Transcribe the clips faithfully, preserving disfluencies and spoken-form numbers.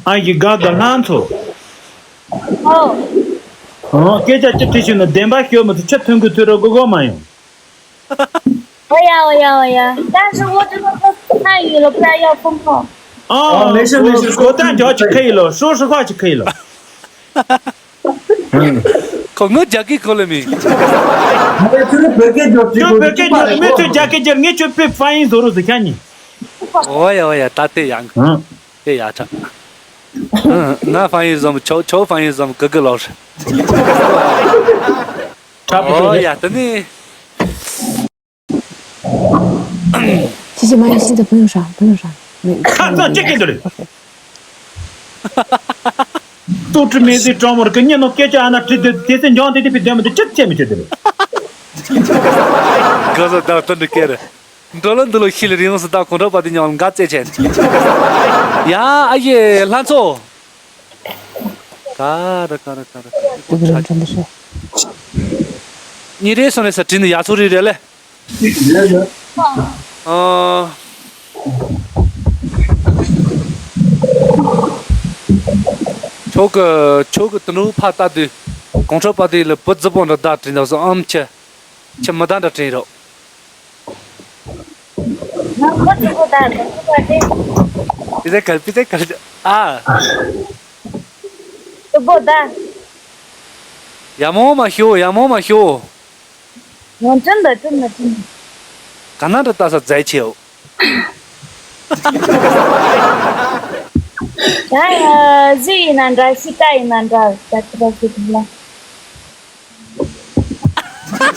ཨ་ཡི་དགའ་དང་ལྷ་མཚོ། ཨོ། ཨོ། སྐད་ཆ་ཅི་དྲིས་ཤེས་ན་བདེན་པ་ཤོད་མི་ཐུབ། ཆུ་ཐོན་གི་ཐུ་རོ་གོ་གོ་མ་ཡོང་། ཨོ་ཡ་ཨོ་ཡ་ཨོ་ཡ། 但是我这个汉语了，不然要疯狂。 ཨ། 没事没事。 གོ་ད་འཇོག་ཅིག་ཁ་ཡི་ལོ། 说实话ཅིག་ཁ་ཡི་ལོ། 嗯。 ཁོ་ངོ་རྒྱ་སྐད་གོ་ལེ་མི། 没事，别给我这个。 ཁྱོད་བོད་སྐད་འཇོག་མི་ཚོས་རྒྱ་སྐད་སྦྱར། ངས་ཁྱོད་པའི་翻译བཟོ་རོགས་ཟེར་ཁྱ་ཉིན། ཨོ་ཡ་ཨོ་ཡ། ད་དེ་ཡང་། 嗯。 དེ་ཡ་ཁྲ། ང་翻译བཟོ་མི་ཆོག་ཆོག翻译བཟོ་མི་གི་གི་ལོག་ཧྲ། ཁྲ་པོ་ཨོ་ཡ། དེ་ནི། 谢谢马来西亚的朋友啥朋友啥。 ཁ་ཚང་གཅིག་གིས་འདུག་རེད། ཏུ་ཀྲི་མེ་ཟི་ཀྲོང་མོར་གི་ཉིན་ནོ་སྐད་ཆ་ཨ་ན་བྲིས་དུས་དེ་ཚེ་འཇོང་དེ་དེ་པི་དོན་མི་དེ་ཅི་བྱེད་མི་བྱེད་དེ་རེད། ག་ས་ད་ཏུ་འདི་སྐད་རེད། འགྲོ་ལ་འདི་ལོ་ཤི་ལ་རིང་སུ་ད་གོང་ཁྲོ་པ་དེ་ཉོང་འགའ་རྩེ་ཆེན། ཡ་ཨ་ཡེ་ལྷ་མཚོ། ག་ར་ག་ར་ག་ར། ཉི་རེ་སོང་ནས་ས་དྲིན་ཡ་ཚོ་རི་རེ་ལེ། ཨ། ཆོག་གི་ཆོག་གི། དུ་ནུ་ཕ་ལྟ་དུས་གོང་ཁྲོ་པ་དེ་ལ་བུ་རྫི་པོ་འདྲ་བདག་དྲིན་དག་སོང་ཨམ་ཆེ། ཆེ་མི་ད་འདྲ་དྲིན་རོགས། ང་ཁོ་ཚོ་གོ་ད་ཁོ་ཚོ་གོ་ད། པི་ཙེ་གལ་པི་ཙེ་གལ་ཨ། ཏུ་པོ་ད། ཡ་མོ་མ་ཤོ་ཡ་མོ་མ་ཤོ། ང་ཀྲིན་ད་ཀྲིན་ད་ཀྲིན་ད། ག་ན་འདྲ་ལྟ་ས་མཛའ་ཆེའོ། ད་ཡ་གཟི་ཡིན་ན་འདྲ་ཤི་ཀ་ཡིན་ན་འདྲ་ད་ཁི་ད་ཤི་ཐུབ་ལ།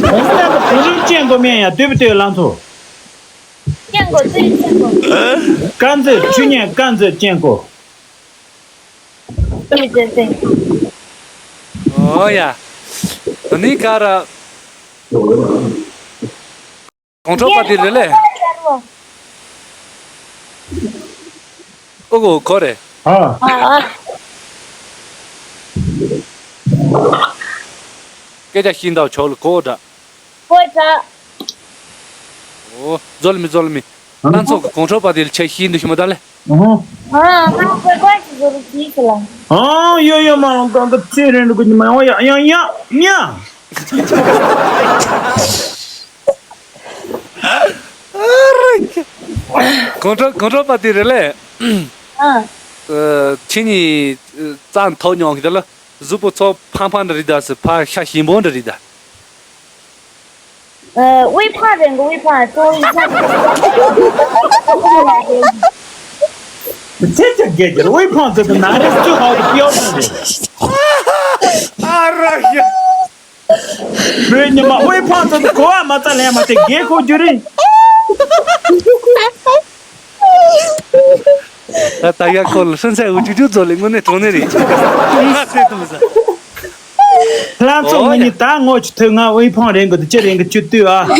ཁོང་ལ་གི་བུ་རིགས་ཅན་གོ་མེད་ཡ་དུས་བུ་དུས་ལང་ཚོ། ཅན་གོ་དུས་ཅན་གོ། དཀར་མཛེས་ཆུ་ཉན་དཀར་མཛེས་ཅན་གོ། དུས་ཅན་ཅན། ཨོ་ཡ། ད་ནི་ག་ར། གོང་ཁྲོ་པ་དེ་རེད་ལེ། ཨོ་གོ་ཁོ་རེད། ཨ། ཨ་ཨ། སྐད་ཆ་ཤིང་འདའ་ཆོག་ལ་གོ་འདྲ། ཧོ་ད། ཨོ། ཛོལ་མི་ཛོལ་མི། ཨ། ལྷ་མཚོ་གི་གོང་ཁྲོ་པ་དེ་ལ་ཆེ་ཤིང་འདུ་ཤི་མ་ད་ལེ། ཨ། ཨ་ང་ཁོའི་ཀོན་གྱི་ཟུར་དུ་ཅིག་ལ། ཨ་ཡོ་ཡོ་མ་ལོང་གང་གི་ཚེ་རིང་འདུག་གི་ཉི་མ་ཡང་ཡང་ཡང་ཡང་། གོང་ཁྲོ་གོང་ཁྲོ་པ་དེ་རེད་ལེ། ཨ། ཁྱེད་གཉིས་རྩྭ་ཐོག་མྱོང་གི་ད་ལ་གཟུགས་པོ་ཚོ་ཕང་ཕང་འདྲ་རེད་ད་ཟེར། ཕ་ཤ་ཞིམ་པོ་འདྲ་རེད་ད། 呃，微胖人个微胖，中医上。 ཁྱེད་ཀྱི་སྒེར་གྱི་དབུལ་ཕོངས་ཚོ་གི་ནང་རེ་བཅུ་ཧའོ་གི་ཏིའོ་ཐང་རེད། ཨ་ར་ཡ། བོད་ཉི་མ་དབུལ་ཕོངས་ཚོ་གི་གོ་བ་མ་རྩ་ལེན་མ་དེ་རྒས་ཁོག་རྒྱུ་རེད། ད་ད་ཡ་ཁོ་ལ་སུན་སའི་འུ་ཅུ་ཅུ་ཚོ་ལས་དངོས་གནས་གྲོང་ནས་རེད། ང་སེ་དུ་མི་ཟ། ལྷ་མཚོ་ངོ་ཉིད་ད་ངོ་ཆུ་ཐོས་ང་དབུལ་ཕོངས་རེད་གི་དུ་ཅི་རེད་གི་ཅུ་ཏུ་ཨ།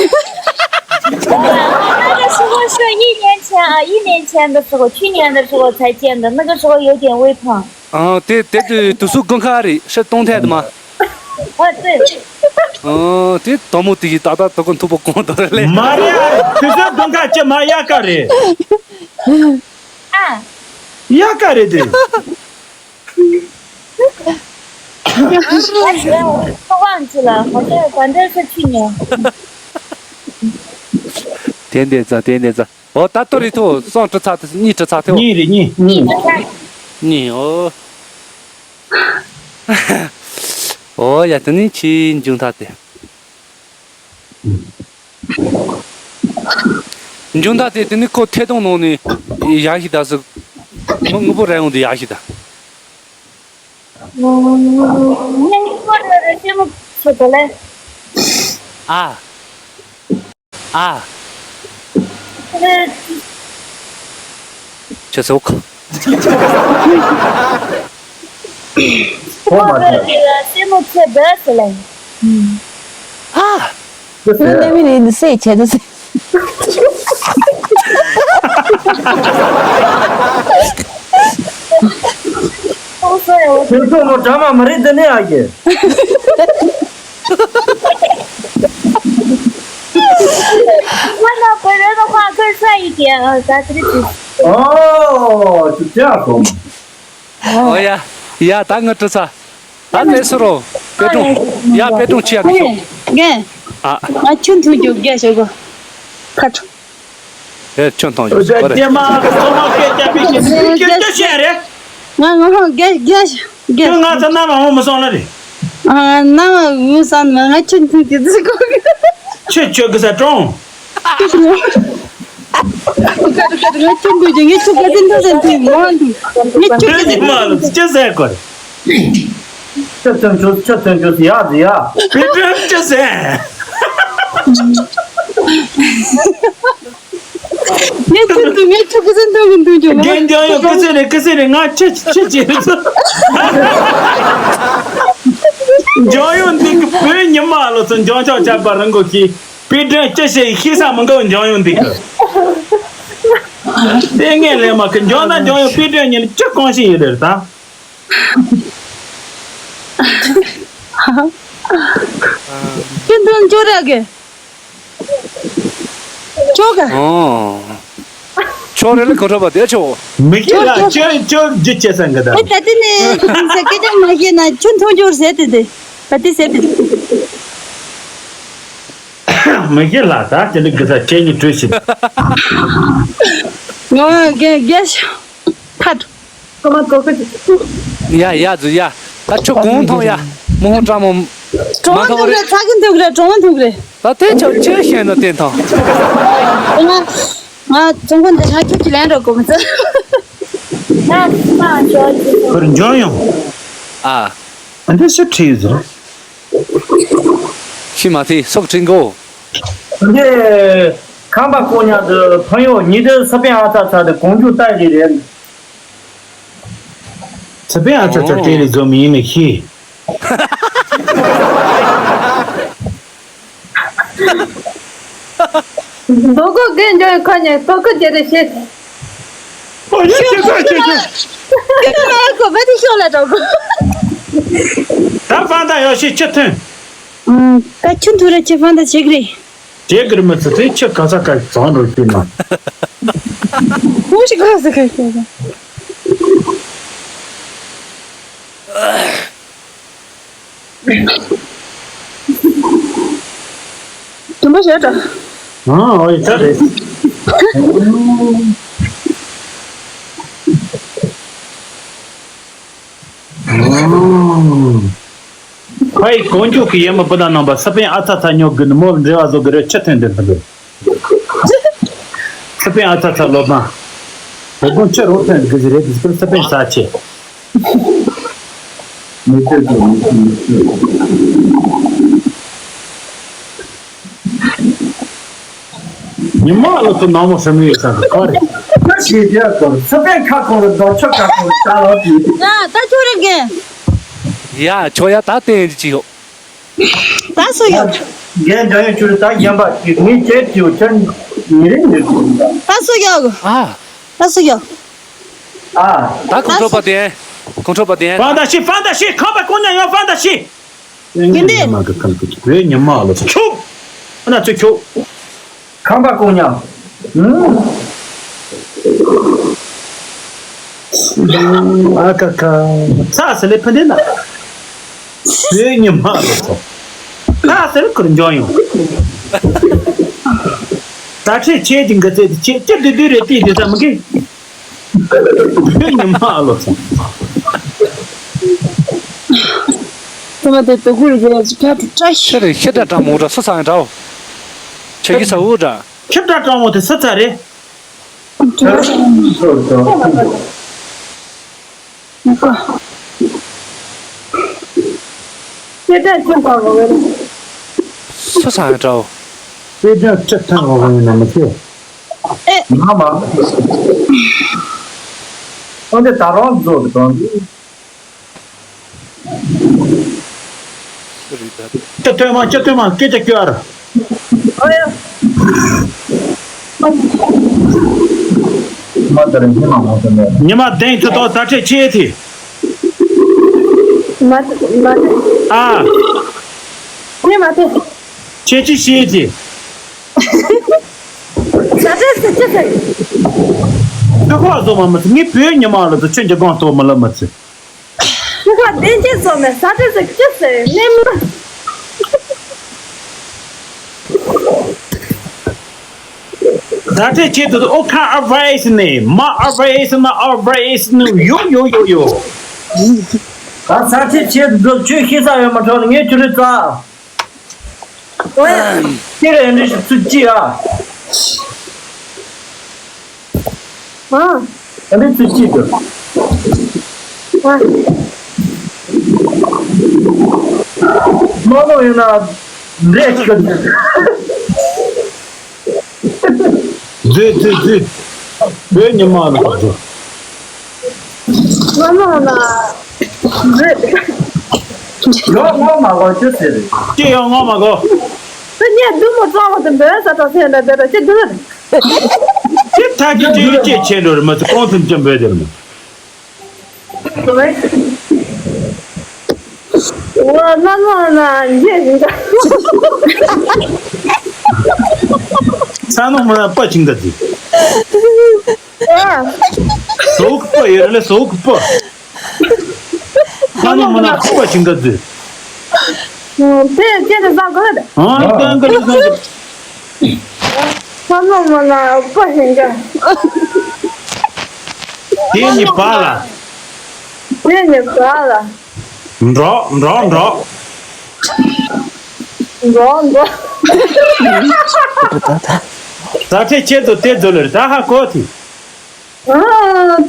那个时候是一年前啊，一年前的时候，去年的时候才见的，那个时候有点微胖。 ཨ་དེ་དེ་དུས་དུས་སུ་དགོན་ཁ་རེད་ཤི་གཏོང་ཐལ་དུ་མ། 啊，对。 ཨ་དེ་དང་མོ་དེ་ཡི་ད་ད་དོ་ཀོ་མཐུ་པོ་གོང་དོ་རེད་ལེ། མ་རེད་ཨ། དུས་སུ་དགོན་ཁ་ཅི་མ་ཡ་ཀ་རེད། 啊。 ཡ་ཀ་རེད་དེ། 啊，我忘记了，好像反正是去年。 དེ་འདས་ཙང་དེ་འདས་ཙང་། ཨོ་ད་ལྟོ་རེད་ཐོ་སོང་གྲི་ཚ་དེ་གཉིས་གྲི་ཚ་ཐེ་འོ། གཉིས་རེད་གཉིས། གཉིས། གཉིས་ཨོ། ཨོ་ཡ་དེ་ནི་ཁྱིའི་འབྱུང་ཐག་དེ། འབྱུང་ཐག་དེ་དེ་ནི་ཁོ་ཐད་གཏོང་ནང་ནས་ཡག་ཤི་ད་ཟིག་མི་ངུ་པོ་ར་ཡོང་དུ་ཡག་ཤི་ད། ནང་ཁོ་ར་ར་ཤི་མོ་ཆེ་ད་ལེ། ཨ། ཨ། ཁྱེད་སོག་ཁོ་མ་ཁྱེད། སེམས་མོ་ཚེ་འདི་སི་ལེན། ཨ། ཁྱེད་སེ། ནེ་མི་ནི་སེ་ཁྱེད་སེ། ཁྱེད་ཚོ་མོ་གྲ་མ་མ་རེད་དེ་ནས་ཨ་ཡེ། ང་ལ་བོད་རོལ་དུ་ཁ་ཁར་ས་ཡི་གེ་ཨ་ད་ཏི་རི་ཏི། ཨོ། ཅི་བྱ་སོང་། ཨོ་ཡ། ཡ་ད་ང་ཀྲི་ཚ། ད་ལས་སུ་རོ། པེ་ཀྲུང་། ཡ་པེ་ཀྲུང་ཆི་ཡ་མི་ཤོག་རྒན། ཨ། ང་ཆུ་འཐུང་རྒྱུ་རྒན་ཞོག་གོ། ཁ་ཁྲོ། ཨེ་ཆུ་འཐུང་རྒྱུ་ཞིག་གོ་རེད། རྒན་མ་གི་ཚོ་མ་སྐད་རྒྱབ་པའི་ཞིག་སྐད་རྒྱབ་བཤད་རེད། ང་ང་ཧང་རྒན་རྒན་རྒན། ཁྱོད་ང་ཚོ་མནའ་མ་འོང་མི་སོང་ལ་རེད། ཨ། མནའ་མ་འོང་སོང་ང་ཆུ་འཐུང་རྒྱུ་ཟེར་གོ་གི། ཆུ་ཆུ་གི་ས་ཀྲོང་། ང་ཆུ་འཐུང་རྒྱུ་ངས་ཆུ་ག་ཚོད་འཐུང་ཟེར་འཐུང་མ་འཐུང་། ངས་ཆུ་ག་ཚོད་འཐུང་། ཆུ་ཟེར་གོ་རེད། ཆུ་ཐོན་ཆུ་ཆུ་ཐོན་ཆུ་ཡག་ཟེར་ཡ། བི་ཀྲམ་ཅི་ཟེར། ངས་ཁྱོད་ཚོ་ངས་ཁྱོད་ཀི་སེ་འདོན་གི་འདུག་ཅོ་ང་། རྒན་འཇམ་དབྱངས་ཀི་སེ་རེད་ཀི་སེ་རེད། ང་ཁྱི་ཁྱི་ཁྱི་ཚོ། འཇམ་དབྱངས་འདི་གི་བོད་ཉི་མ་ལོ་ཚོ་འཇམ་ཆག་ཆག་པ་རང་གོ་གི་པི་ཏྲན་ཅི་ཞེས་ཤེས་ས་མི་འགའ་འཇམ་དབྱངས་འདི་གི། ལྟས་ངན་ལས་མ་གི་འཇམ་ན་འཇམ་དབྱངས་པི་ཏྲན་ཉིན་ཅི་གང་ཞིག་ཡོད་རེད་ད། ཁྱོད་འདོན་ཅོ་ར་གི། ཅོ་ག་ཨོ། ཅོ་རེ་ལ་གོ་ཁྲོ་བ་དེ་ཅོ། མི་ཁྱེད་ལ་ཅོ་ཅོ་ཅོ་ཅི་བྱེད་སང་གི་ད། ཨེ་ད་དེ་ནི་ཁྱོད་སྐད་ཆ་མ་བཤད་ན་ཁྱོད་མཐོང་རྒྱུར་ཟེར་དེ་དེ། ད་དེ་ཟེར་དེ། མི་ཁྱེད་ལ་ད་དེ་ནི་གི་ད་ཁྱེད་གཉིས་གྲོས་བྱེད། ང་རྒན་རྒན་ཁ། ཁོ་མ་གོ་གི། ཡ་ཡ་ཛུ་ཡ། ད་ཁྱོད་གོང་ཐོང་ཡ། མོ་ཧོ་ཀྲ་མོ། གྲོང་མ་ཐོང་རེད། ཚ་གི་འདུག་རེད། གྲོང་མ་འདུག་རེད། ད་དེ་ཁྱོད་ཁྱོད་ཤེས་ན་བསྟན་ཐང་། ང་ང་ཙོང་ཁོ་འདི་ང་ཁྱོད་ཀྱི་ལན་རོགས་གོ་མི་ཚོད། ཁོར་འཇོན་ཡོང་། ཨ། ཨ་འདི་སུ་ཁྲིད་ཟེར། ཤི་མ་ཐི་སོག་ཁྲིན་གོ། འདི་ཁམས་པ་ཀོ་ཉག་གི་ཕན་ཡོད་ཉི་ཟེར་ས་པན་ཨ་ཚ་ཚ་དེ་གོང་རྒྱུ་ལྟ་ཡི་རེད། ཚེ་པན་ཨ་ཚ་ཚ་དེ་ལས་བཟོ་མི་ཡིན་མི་ཤེས། མདོ་ཀོ་རྒན་འཇོན་ཁོ་ནས་ཏོ་ཀོ་དེ་རེ་ཤེས། ཨོ་ཡ་ཁྱེད་ཚོ་ཁྱེད་ཚོ། ཁྱེད་ཚོ་ལ་གོ་བ་དེ་ཤོག་ལ་འགྲོ་གོ། ད་ཕན་ད་ཡོ་ཤི་ཅི་ཐོན། ད་ཆུ་འཐུང་ར་ཆེ་ཕན་ད་ཆེ་གི་རེད། དེ་གིར་མི་ཚེ་ཚེ་ཁྱི་ག་ས་ག་བཟང་རོ་ཤི་ན། ཁོང་ཞིག་ག་ས་ག་ཤོག་ལ། དུམ་པ་བཞག་དྲ། ཨ་ཨོ་ཡི་ད་རེད། ཨ་ཕ་ཡི་གོང་འཇུག་གི་ཡེ་མ་བུ་དང་ནང་པ་ས་པན་ཨ་ཚ་ཚ་ཉོ་དགོས་ནི་མོ་འབྲེལ་བ་བཟོ་དགོས་རེད་ཆི་ཐོན་འདི་ཕ་གི། ས་པན་ཨ་ཚ་ཚ་ལོ་མ། བུ་གོང་ཆི་རོ་ཐོན་དགོས་ཟེར་རེད་དེ་ས་པན་ས་ཆེ། མི་ཚེ་དང་མི་ཚེ་མི་ཚེ། ཉི་མ་ལོ་ཚོ་ནང་མོ་ཧྲ་མི་ཡོད་ས་གི་ཁ་རེད། ཁ་ཞིག་རྒྱ་གོ་ས་པན་ཁ་ཁོང་རེ་རྡོ་ཆོ་ཁ་ཁོང་རེ་ད་ལོ་དེ། ཡ་ད་ཁྱོད་རེ་རྒན། ཡ་ཁྱོད་ཡ་ད་བསྟན་ཅི་ཡོད། ད་སུ་ཡོད། རྒན་འཇམ་ཡོད་ཁྱོད་རེ་ད་རྒན་པ་ཅིག་ངས་ཁྱེད་ཀྱིས་ཁྱོད་ཉི་རེ་ཉི་རེ། ད་སུ་ཡོད། ཨ། ད་སུ་ཡོད། ཨ། ད་ཁོང་ཁྲོ་པ་དེ། ཁོང་ཁྲོ་པ་དེ། ཕན་ད་ཤི་ཕན་ད་ཤི་ཁམས་པ་ཀོ་ཉག་ཡོད་ཕན་ད་ཤི། ཡིན་ཏེ། ཉི་མ་གི་ཁམས་ཀྱི་བོད་ཉི་མ་ལོ་ཚོ་ཁྱོད། ཨ་ན་ཚོ་ཁྱོད། ཁམས་པ་ཀོ་ཉག་ཨ་ཀ་ཀ། ཚ་ཟེར་ལེ་ཕན་དེ་ན། བོད་ཉི་མ་ལོ་ཚོ། ཚ་ཟེར་ཁུར་འཇོན་ཡོང་། ད་ཁྲེ་ཆེ་དེ་འགི་ཚེ་དེ་ཆེ་ཅི་དུ་དུ་རེ་ཏི་དེ་ཚ་མི་གི། ཉི་མ་ཨ་ལོ་ཚང་། ཚང་མ་དེ་དུ་གུ་རེ་རེ་ཅི་ཁ་དུ་བཀྲ་ཤིས། ཤི་རེ་ཤི་དྲ་དྲ་མོ་དྲ་སུ་ཚང་དྲའོ། ཆེ་གི་ས་འུ་དྲ། ཤི་དྲ་དྲ་མོ་དེ་སུ་ཚ་རེད། ཤི་དྲ་ཁྱོད་དྲ་མོ་རེད། སུ་ཚང་དྲའོ། ཤི་དྲ་ཁྱི་ཐང་གོ་གོ་ཡིན་ན་མི་ཤེས། ཨེ། མ་མ། ཁོང་ཚོས་ད་རུང་རྫོགས་ཀྱི་དོན་འདི། ཅི་ཐོན་མ་ཅི་ཐོན་མ་སྐད་ཆ་སྐྱོ་ཨར། ཨོ་ཡ། མ་ད་རེ་ཉི་མ་མ་ཐོན་ནས། ཉི་མ་གདན་ཚུ་ཐོག་ཟ་ཁྲེ་ཆེ་ཐི། མ་ཐི་མ་ཐི། ཨ། ཉི་མ་ཐི། ཁྱེད་ཀྱིས་ཤེས་ཀྱི། ཟ་འདྲེ་ཟེར་ཅི་ཟེར། ཁྱོད་ཁ་བཟོ་མ་མི་ཚེ་ངས་བོད་ཉི་མ་ལ་དུ་ཁྱོད་འཇིགས་སྒང་ཐོག་མི་ལ་མི་ཚེ། ཁྱོད་ཁ་བདེན་སྐྱིད་བཟོ་མེད་ས་ཁྲི་ཟིག་ཅི་ཟེར་ནས་མི། ད་ལྟའི་ཆེད་དུ་ཨོ་ཁ་ཨ་བྷེ་སི་ནི་མ་ཨ་བྷེ་སི་ན་ཨ་བྷེ་སི་ནི་ཡོ་ཡོ་ཡོ་ཡོ། ད་ས་ཆའི་ཆེད་དུ་ཆོས་ཤེས་ས་ཡོད་མ་ཐོག་ནས་ངས་ཁྱོད་རེ་རྩ། ཁྱེད་རེ་འདྲི་ཞིག་ཚུལ་ཅི་ཨ། ཨ། ཨ་ནི་ཚུལ་ཅི་དུ། ཨ། མ་མོ་ཡིན་ན་འདྲེ་ཆོད། རྫུས་རྫུས་རྫུས། བོད་ཉི་མ་ལ་བར་འགྲོ། ང་མ་ལ་རྫུས། ཡང་ངོ་མ་གོ་ཅི་ཟེར། ཅི་ཡང་ངོ་མ་གོ། དེ་ངས་བདུད་མོ་གཙང་བ་དེ་འབོད་ས་དང་སེམས་ལ་བསྡད་དང་ཅི་འདུག་ཅི་ཐ་གི་ཅི་ཡོད་ཅི་ཆེ་འགྲོ་རེད་མ་ཚོ་གོང་དུ་འཇམ་འབོད་དེ་རེད་མ། ཨོ་ན་ན་ན་འཇེ་ཞིང་ད། ས་ནོ་མ་ན་པ་ཅིང་ད་ཅི། ཨ། སོག་པ་ཡེ་ར་ལེ་སོག་པ། ས་ནོ་མ་ན་པ་ཅིང་ད་ཅི། དེ་ཁྱེད་ཚོ་ཟ་དགོས་རེད། ཨ་ཀན་ཀ་ལེ་ཀན་ཀ་ལེ། ས་ནོ་མ་ན་པ་ཞིང་ད། དེ་ནི་པ་ལ། དེ་ནི་པ་ལ། འགྲོ་འགྲོ་འགྲོ། འགྲོ་འགྲོ། ད་ཁྲེ་ཁྱེད་ཚོ་དེ་ཚོ་ལ་ད་ཧ་གོ་ཐི། ཨ་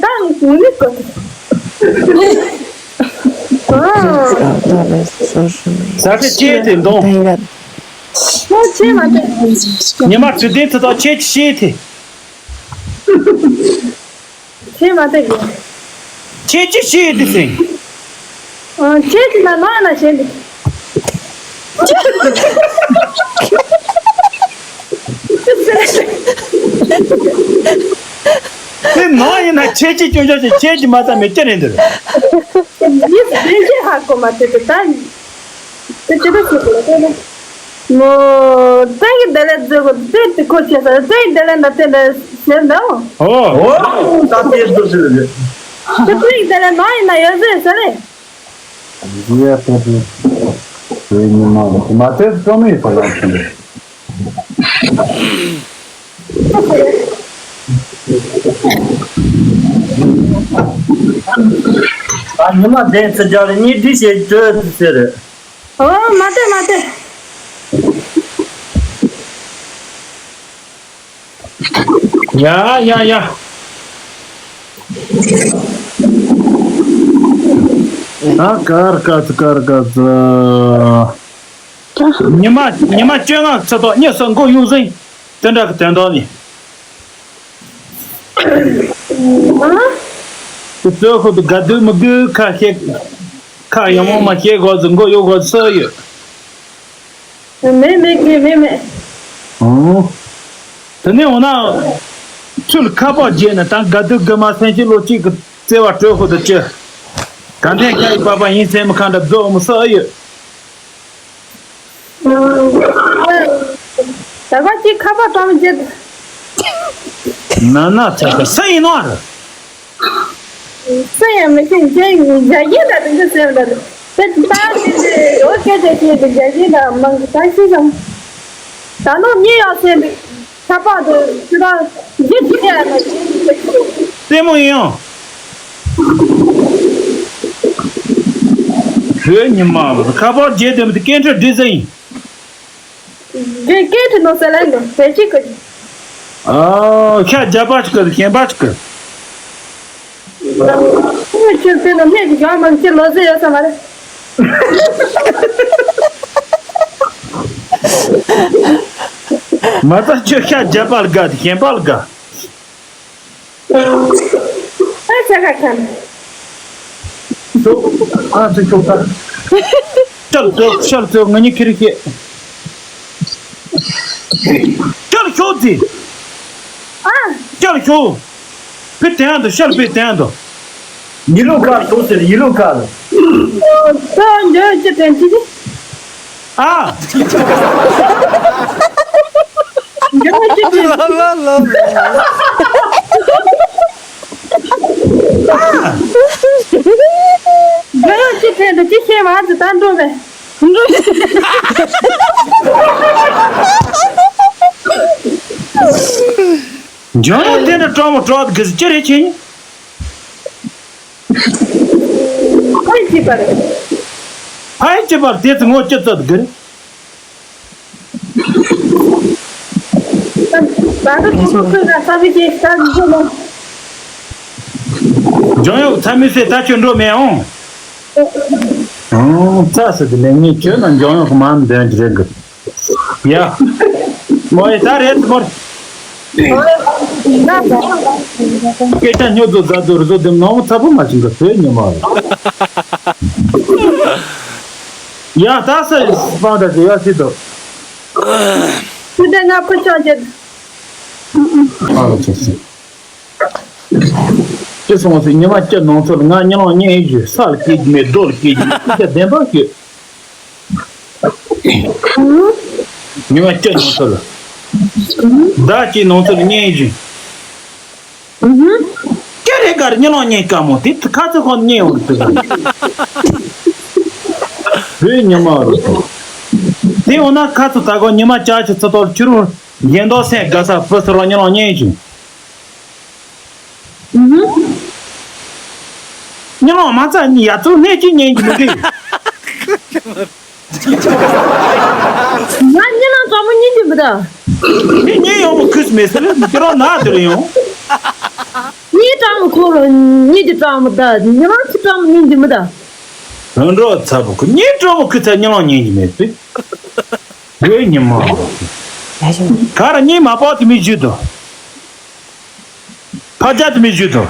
ད་ངུ་ནི་གོ་ཐི། ཨ་ད་ཁྲེ་ཁྱེད་དེ་འདོང་། ཁོ་ཆེ་མ་དེ། ཉི་མ་ཚུལ་ལྡན་ཚོ་དང་ཁྱེད་ཀྱི་ཤེས་ཐི། ཁྱེད་མ་ལྟ་གི། ཁྱེད་ཅི་ཤེས་དེ་ཟིན། ཨ་ཁྱེད་ཀྱི་ལ་ནང་ན་ཞེན་དེ། དེ་ནང་ཡིན་ན་ཁྱེད་ཀྱི་སྐྱོན་ཆ་ཞིག་ཁྱེད་ཀྱི་མ་ལྟ་མེད་ཀྱི་རེད་འདིར། ཡིས་བདེན་ཆེ་ཧ་གོ་མ་ཐུབ་དེ་ད། དེ་ཅི་འདྲ་ཞིག་ལ་ལྟོས་ན། མོ། ཏན་གྱི་བདེ་ལེགས་མཛོད་གོ་དེ་དེ་ཁོ་ཆེ་ས་ཏན་གྱི་བདེ་ལེགས་འདྲ་དེ་འདྲ་ཟེར་འདྲ་འོ། ཨོ། ད་དེ་འདུག་ཟེར་རེད། དེ་ཏན་གྱི་བདེ་ལེགས་ནང་ཡིན་ན་ཡོད་ཟེར་ཟེར་རེད། འདི་ཡ་ཏན་གྱི་བོད་ཉི་མ་མ་དེ་རྩོམ་ཡིན་ས་ལ་ཟེར་རེད། ད་ཉི་མ་བདེན་ཚེ་རྒྱ་ལ་གཉིས་འདྲི་བྱེད་སྤྲོད་ཟེར། ཨོ་མ་ཏེ་མ་ཏེ། ཡ་ཡ་ཡ། ཨ་ཀར་ཀ་ཙི་ཀར་ཀ་ཙི། ཉི་མ་ཉི་མ་བཅོ་ལྔ་ཚེ་ཐོག་གཉིས་སུ་མགོ་གཡུག་ཟིན། དེ་འདྲ་གི་དོན་དག་ནི། དེ་ཚོའི་ཁོ་དུ་དགའ་སྡུག་མི་དགོས་ཁ་ཤས་ཁ་ཡང་མོ་མ་ཤེས་གོ་ཟིན་མགོ་གཡུག་གོ་ཟིན་སུ་ཡོད། མེད་མེད་གི་མེད་མེད། ཨོ། དེ་ནས་འོ་ན། ཚུལ་ཁ་པར་བརྗེས་ནས་ད་དགའ་སྡུག་དགའ་མ་སེམས་ཅན་ལོ་གཅིག་གི་བརྩེ་བ་སྤྲོད་ཁོ་དུ་ཅི། ག་འདྲས་ཁ་ཡི་པ་པ་ཡིན་སེམས་མི་ཁ་འདྲ་རྫོགས་མི་སུ་ཡོད། ད་ག་ཅིག་ཁ་པར་བཏང་རྗེས། ན་ན་ཚ་ཚ་སུ་ཡིན་ནོ་ར། སུ་ཡང་མི་ཤེས་མཇལ་མཇལ་རྒྱུ་ད་དེ་འདྲ་ཟེར་བ་ད་དེ་ད་དེ་འདྲ་ཡོད་སྐད་ཆ་བཤད་དེ་མཇལ་རྒྱུ་ད་མང་གི་ད་ཤེས་སམ། ད་ནོ་ཉེ་ཡང་ཟེར་འདུག་ཁ་པར་དུ་ཁྱོད་རང་རྗེས་ཀྱི་ཡ་ན་ལྟད་མོ་ཡིན་ཡང་། བོད་ཉི་མ་ཁ་པར་རྗེས་དེ་མི་དེ་སྐད་འཕྲིན་འདྲི་ཟིན། འདི་སྐད་དུ་ནོ་ཟེར་ལན་དུ་བེད་སྤྱོད་ཀྱི། ཨ་ཤ་རྒྱབ་པ་ཅིག་གི་ཤན་པ་ཅིག་གི། ཁྱོད་དེ་ནོ་སྨད་ཀྱི་གཞུང་མང་ཆེ་ལོ་ཟེར་ཡོད་ས་མ་རེད། མ་ད་ཁྱོད་ཤ་རྒྱབ་པ་ལ་དགའ་དེ་ཤན་པ་ལ་དགའ། ཨ་ཙི་ཁ་ཁ་ན། ཤོག་ཨ་ཙི་ཤོག་ཁ། ཤལ་ཤོག་ཤལ་ཤོག་ང་གཉིས་ཁྱེར་ཤེས། ཤལ་ཤོག་ཙི། ཨ། ཤལ་ཤོག་ཕི་དན་དུ་ཤལ་ཕི་དན་དུ། ཡི་ལུ་ཁ་ཤོག་ཟེར་ཡི་ལུ་ཁ་ལ། ཨོ་ད་འདོད་ཅི་དྲན་ཅི་ཅི། ཨ། འདོད་ཅི་དྲན། ལ་ལ་ལ་ལ། ཨ། འགྲོ་ཡག་ཅི་ཕན་འདུག་ཅི་ཤེས་མ་ཟི་ད་འགྲོ་བས། འགྲོ། འཇོན་ཡག་དེ་ནི་སྤྲང་མོ་སྤྲོ་གི་ཟི་ཅི་རེད་ཁྱེད། ཕ་ཡི་བྱེད་པ་རེད། ཕ་ཡི་བྱེད་པར་དེ་ཚོ་ངོ་ཅི་ཚོད་གི་རེད། ད་ད་ཁོ་ཁོ་ཁོས་ང་ས་བི་ཅེ་ས་བི་ཅེ་ལོ། འཇོན་ཡག་ཚ་མི་སེ་ད་ཁྱོད་འགྲོ་མེད་ཨང་། ཨང་ཚ་སེ་དེ་ལས་ངས་ཁྱོད་ན་འཇོན་ཡག་མ་འདོན་གི་རེད་གི། ཡ། མོ་ཡི་ད་རེད་མོ། སྐད་ཆ་སྨྱོ་ཚོ་རྫ་ཚོ་རི་ཚོ་དེ་ནང་ཚ་པོ་མ་བྱིན་གི་བོད་ཉི་མ་རེད། ཡ་ད་ས་ཡི་སྤང་ད་ཟེ་ཡ་སི་དོ། སི་ཏེ་ང་ཕུ་ཆོག་ཅེ། ཨ་ལོ་ཆེ་སི། ཅི་སོང་སི་ཉི་མ་སྐྱིད་ནང་ཚོད་ལ་ང་ཉི་ལོང་ཉན་ཡི་ཞུ་ས་ལ་སྐྱེ་གི་མེད་རྡོ་ལ་སྐྱེ་གི་མེད་སྐད་ཆ་བདེན་པ་ཞུ། ཉི་མ་སྐྱིད་ནང་ཚོད་ལ། ཟླ་གཅིག་ནང་ཚོད་ལ་ཉན་ཡི་ཞུ། སྐྱ་རེ་གར་ཉི་ལོང་ཉན་དཀའ་མོ་དེ་ཁ་ཚོད་ཁོང་ཉན་ཡོང་གི་འདུག་བོད་ཉི་མ་རུ་སོང་། དེ་འོ་ན་ཁ་ཚོད་ད་གོ་ཉི་མ་བཅའ་ཆུ་ཚོད་ཐོག་ཆུ་རུ་གཞན་དོ་སེང་དགའ་ས་བུ་སོ་ལ་ཉི་ལོང་ཉན་ཞུ། ཉི་མ་མ་ཚ་ནི་ཡ་ཚོ་གནས་ཀྱི་ཉན་གྱི་མི་འདུག་ང་ཉི་མ་གྲོགས་མོ་ཉན་གྱི་མི་འདུག་ངས་ཉན་ཡོང་མོ་ཁུས་མེད་ཟེར་ཁྱེད་རང་ན་དེར་ཡོང་། ངའི་གྲོགས་མོ་ཁོ་རང་ཉན་གྱི་གྲོགས་མོ་ད་ཉི་མ་ཁྱི་གྲོགས་མོ་ཉན་གྱི་མི་འདུག་རང་འགྲོ་ཚ་པོ་ཁུ་ངའི་གྲོགས་མོ་ཁུ་ཚ་ཉི་ལོང་ཉན་གྱི་མེད་ཟེར། བོད་ཉི་མ། ག་ར་གཉིས་མ་པོ་དེ་མི་བཞུད་དོ། ཕ་རྒྱ་དེ་མི་བཞུད་དོ།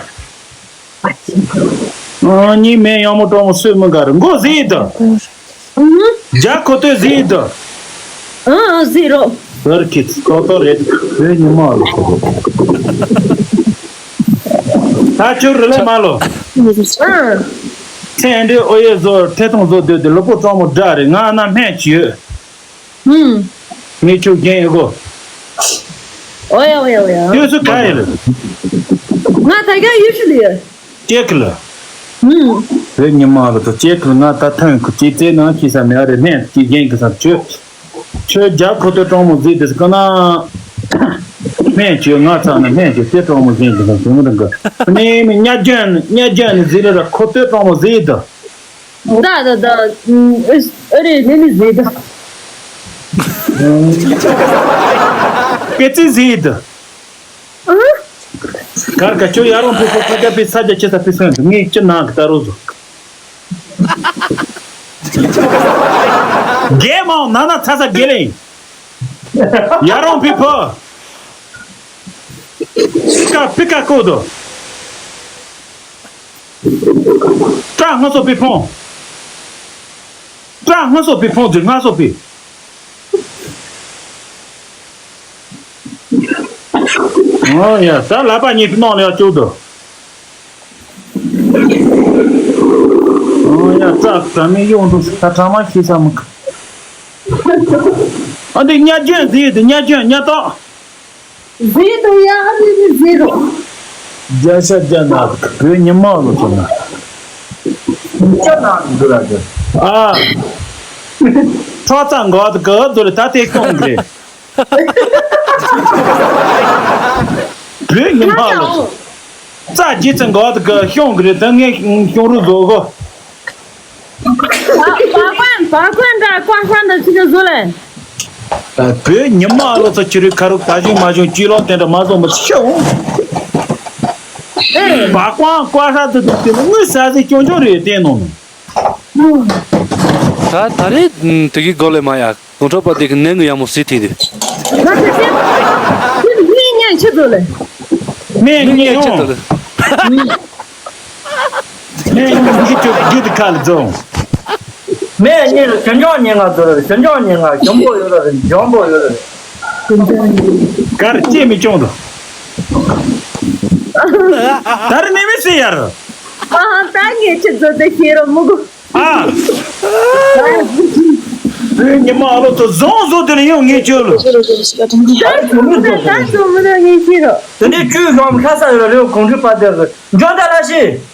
ཨ་གཉིས་མེད་ཡང་མོ་གྲོགས་མོ་སུས་མི་དགའ་རུ་མགོ་ཟིག་དོ། རྒྱ་ཁོ་ཏོས་ཟིག་དོ། ཨ་ཟིག་རོ། བར་གི་ཏོ་ཏོ་རེད་བོད་ཉི་མ་ལོ། ད་ཁྱོད་རི་ལས་མ་ལོ། ཨ། ཚེ་འདི་ཨོ་ཡེ་བཟོ་ཐེ་ཐོང་བཟོ་སྡོད་དེ་ལོ་པོ་གྲོགས་མོ་འདྲ་རེད་ང་ན་སྨན་གྱི་ཡོད། ངས་ཁྱོད་རྒན་ཡོད་གོ། ཨོ་ཡ་ཨོ་ཡ་ཨོ་ཡ། ཡོད་སུ་ག་ཡིན། ང་ད་ག་ཡུལ་ཤུལ་ཡོད། ཅེ་ཁི་ལ། བོད་ཉི་མ་ལ་ཚོ་ཅེ་ཁི་ལ་ང་ད་ཐོན་ཁུ་ཅེ་ཙེ་ནང་ཁྱི་ས་མེ་རེ་ནས་ཅི་རྒན་གི་ས་ཆོས། ཆོས་རྒྱ་ཁོ་ཏོ་གྲོང་མོ་ཟིག་དེ་ཀ་ན། སྨན་བཅོས་ང་ཚང་ནས་སྨན་བཅོས་དེ་གྲོང་མོ་ཟིག་གི་ས་ཟུང་རིང་གི། ནས་མི་ཉ་རྒྱན་ཉ་རྒྱན་ཟིག་ལ་ར་ཁོ་ཏོ་གྲོང་མོ་ཟིག་དོ། ད་ད་ད། ཨ་རེ་ནི་ནི་ཟེ་ད། སྐེ་ཚིག་ཟེ་ད། གར་ག་ཆོ་ཡ་རོང་ཕི་ཕོ་ཁ་ཆ་པི་ས་ཆ་ཆེ་ས་པི་སོན་དུ་ངས་ཅི་ནང་གི་ད་རོ་ཟོ། རྒྱལ་མང་ན་ན་ཚ་ས་རྒྱལ་ལེ། ཡ་རོང་ཕི་ཕོ། ཀ་པི་ཀ་ཀོ་དོ། ཀྲ་སྔ་སོ་པི་ཕོང་། ཀྲ་སྔ་སོ་པི་ཕོང་དུ་སྔ་སོ་པི། ཨོ་ཡ་ད་ལ་པ་གཉིས་ནང་ལ་ཡ་བཅུག་དོ། ཨོ་ཡ་ཙག་ཙ་མི་ཡོང་དུ་ད་གྲ་མ་ཤི་ས་མི་ཁ། ཨ་འདི་ཉ་ཅོན་ཟིག་དེ་ཉ་ཅོན་ཉ་ཏོག་ཟིག་དུ་ཡ་ཨ་ནི་ནི་ཟིག་རོ། རྒྱ་ཤ་རྒྱ་ན་བོད་ཉི་མ་ལོ་ཚོ་ན། ཅ་ན་འདི་ར་ཅ། ཨ། ཁྲོ་ཚ་འགོ་དུ་ག་དུ་ལ་ད་དེ་གཏོང་གི་རེད། བོད་ཉི་མ་ལོ་ཚོ། རྩ་རྒྱས་ཚ་འགོ་དུ་ག་ཤོང་གི་རེད་ད་ངས་ཤོང་རུ་བཟོ་གོ། བ་བ་ཀོན་བ་ཀོན་འདྲ་ཀོ་ཤ་འདྲ་ཅི་ག་བཟོ་ལེ། བོད་ཉི་མ་ལོ་ཚོ་ཁྱི་རུ་ཁ་རུ་ད་བཞིན་མ་བཞིན་ཅི་ལོ་དེ་འདྲ་མ་བཟོ་མ་ཤི་འོང་། བ་ཀོན་ཀོ་ཤ་དུ་དུ་དེ་ནི་དངུལ་ཟ་ཟི་སྐྱོང་སྐྱོང་རེད་བསྟན་ནོ། ད་ད་རེད་དེ་གི་གོ་ལེ་མ་ཡ་དོན་གྲུབ་པ་དེ་གི་ནད་ངུ་ཡ་མོ་སི་ཐི་དེ། ང་ཚོ་ཅི་ཅི་ངའི་ཉན་ཆི་ཚོ་ལེ། མེ་ངའི་ཉན་ཆི་ཚོ་ལེ། ངས་ཡང་འདི་ཚོ་རྒྱུད་ཁ་ལ་རྫོང་། མེ་གཉིས་ལ་ཞུན་ལྗོངས་ཉིན་ང་ཚོ་ཞུན་ལྗོངས་ཉིན་ང་ཞུན་པོ་ཡོད་རེད་འཇོན་པོ་ཡོད་རེད། གར་སྐྱེས་མི་སྐྱོང་དོ། ད་རེ་མེ་མེ་སེ་ཡར། ཨ་ད་ངས་ཁྱེད་ཚོ་དེ་ཤེས་རོ་མུ་གུ། ཨ། བོད་ཉི་མ་ཨ་ལོ་ཚོ་བཟང་བཟོ་དེ་ལ་ཡང་ངས་ཁྱོད་ལ། ད་ཚོ་མི་ད་ཚོ་མི་ད་ངས་ཤེས་རོ། དེ་ནས་བཅུ་གཞོམ་ལྷ་ས་ཡོད་རེད་གོང་ཁྲི་པ་དེ་གི་འཇོན་ད་ལ་ཤེས།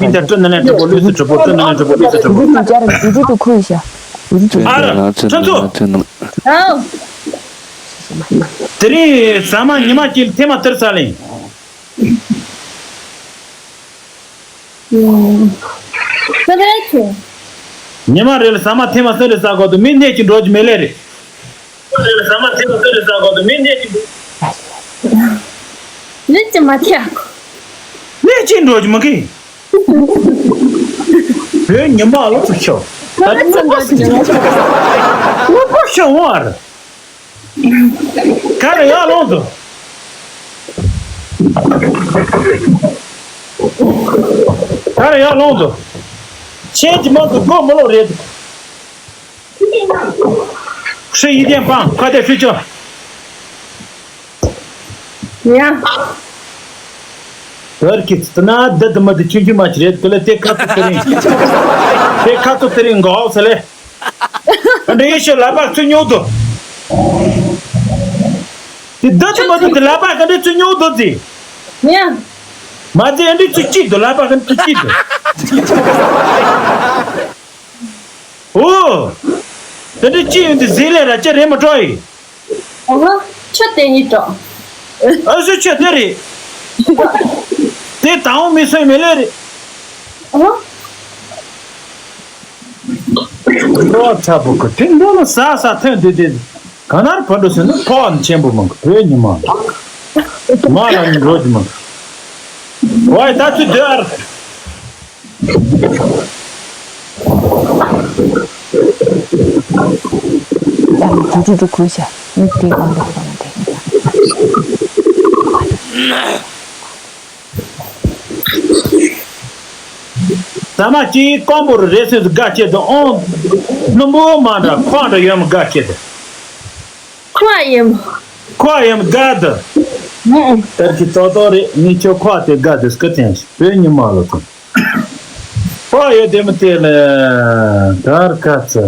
ཕིན་ཐ་སྤྲོ་ནི་ལན་གྲི་པོ་ལུས་སུ་གྲི་པོ་སྤྲོ་ནི་ལན་གྲི་པོ་ལུས་སུ་གྲི་པོ། ཡུ་ཊུབ་ཁུ་ཤ། ཡུ་ཊུབ། ཨ་ར། ཁྲ་ཚོ། ཨའོ། དེ་རིང་ཟ་མ་ཉི་མ་གཅིག་ཐེངས་མ་དེར་ཟ་ལེ། ཨུམ། ཁ་བའི་ཆུ། ཉི་མ་རེ་ལ་ཟ་མ་ཐེངས་མ་གསུམ་རེ་ཟ་དགོས་འདུག་མི་སྣེ་གཅིག་འགྲོ་རྒྱུ་མེད་ལེ་རེད། ཉི་མ་རེ་ལ་ཟ་མ་ཐེངས་མ་གསུམ་རེ་ཟ་དགོས་འདུག་མི་སྣེ་གཅིག་འགྲོ། སྣེ་གཅིག་མ་ཐེག་སྣེ་གཅིག་འགྲོ་རྒྱུ་མ་གི། བོད་ཉི་མ་ལོ་ཚོ་ཤོག་ད་ནི་ངོ་པ་ཤོག་ངོ་ཨར། ག་རེ་ཡར་ལོངས་དོ། ག་རེ་ཡར་ལོངས་དོ། ཁྱེད་ཀྱི་མང་དུ་སྒོ་མི་ལོག་རེད། ཧྲི་ཡི་ཏན་པང་ཁ་དེ་ཧྲི་ཅོ། ཡ། བར་གྱི་ཙི་ན་འདི་དུ་མི་དུ་ཆུང་ཆུང་མ་ཅི་རེད་དེ་ལ་དེ་ཁ་ཐུག་དེ་རིང་། དེ་ཁ་ཐུག་དེ་རིང་འགའ་ཟེར་ལེ། འདི་ཡེ་ཤེས་ལ་བག་ཚོད་ཉོ་དོ། དེ་འདི་དུ་མི་དུ་དེ་ལ་བག་ག་འདི་ཚོད་ཉོ་དོ་ཟེ། ཡ། མ་ཟེ་འདི་ཚོད་ཅི་དོ་ལ་བག་ག་འདི་ཚོད་ཅི་དོ། ཨོ། དེ་འདྲ་ཅི་ཡོད་འདི་ཟེ་ལེ་ར་ཅི་རེད་མ་སྤྲོ་ཡི། ཨོ་ཧ། ཆུ་དེ་ཡིན་འགྲོ། ཨ་སུ་ཆུ་དེ་རེད། དེ་དང་མི་སོན་མེ་ལེ་རེད། ཨོ་ཧ། འགྲོ་ཚ་པོ་གི་དེ་འགྲོ་ལ་ས་ས་ཐོན་དེ་དེ་ག་ནར་ཕ་འགྲོ་ཟེར་ན་ཕོ་བ་ཆེན་པོ་མང་གི་བོད་ཉི་མ་མ་ལ་ནི་འགྲོ་གི་མང་གི་བའི་ད་ཚུ་དེ་ཨར། ཡང་ཇུ་ཇུ་ཇུ་ཁུར་བྱ། མིག་དེ་གང་དུ་ཁུར་བ་དེ། ཟ་མ་གཅིག་ཀོང་པོ་རུ་རེ་སོས་སུ་དགའ་ཆེ་དུ་ཨོང་། སྣུམ་པོ་མ་འདྲ་ཁོག་འདྲ་ཡོད་མ་དགའ་ཆེ་དུ། ཁོག་ཡོད་མ། ཁོག་ཡོད་མ་དགའ་དུ། ཨུ་ཨུ། ལྟར་གྱི་ཏོག་ཏོག་རེད་མི་ཁྱོད་ཁོག་དེ་དགའ་དུ་སྐུ་ཐེངས་བོད་ཉི་མ་ལོ་ཐོང་། ཁོག་ཡོད་དེ་མི་དེ་ལ་དར་ཁ་ཚ།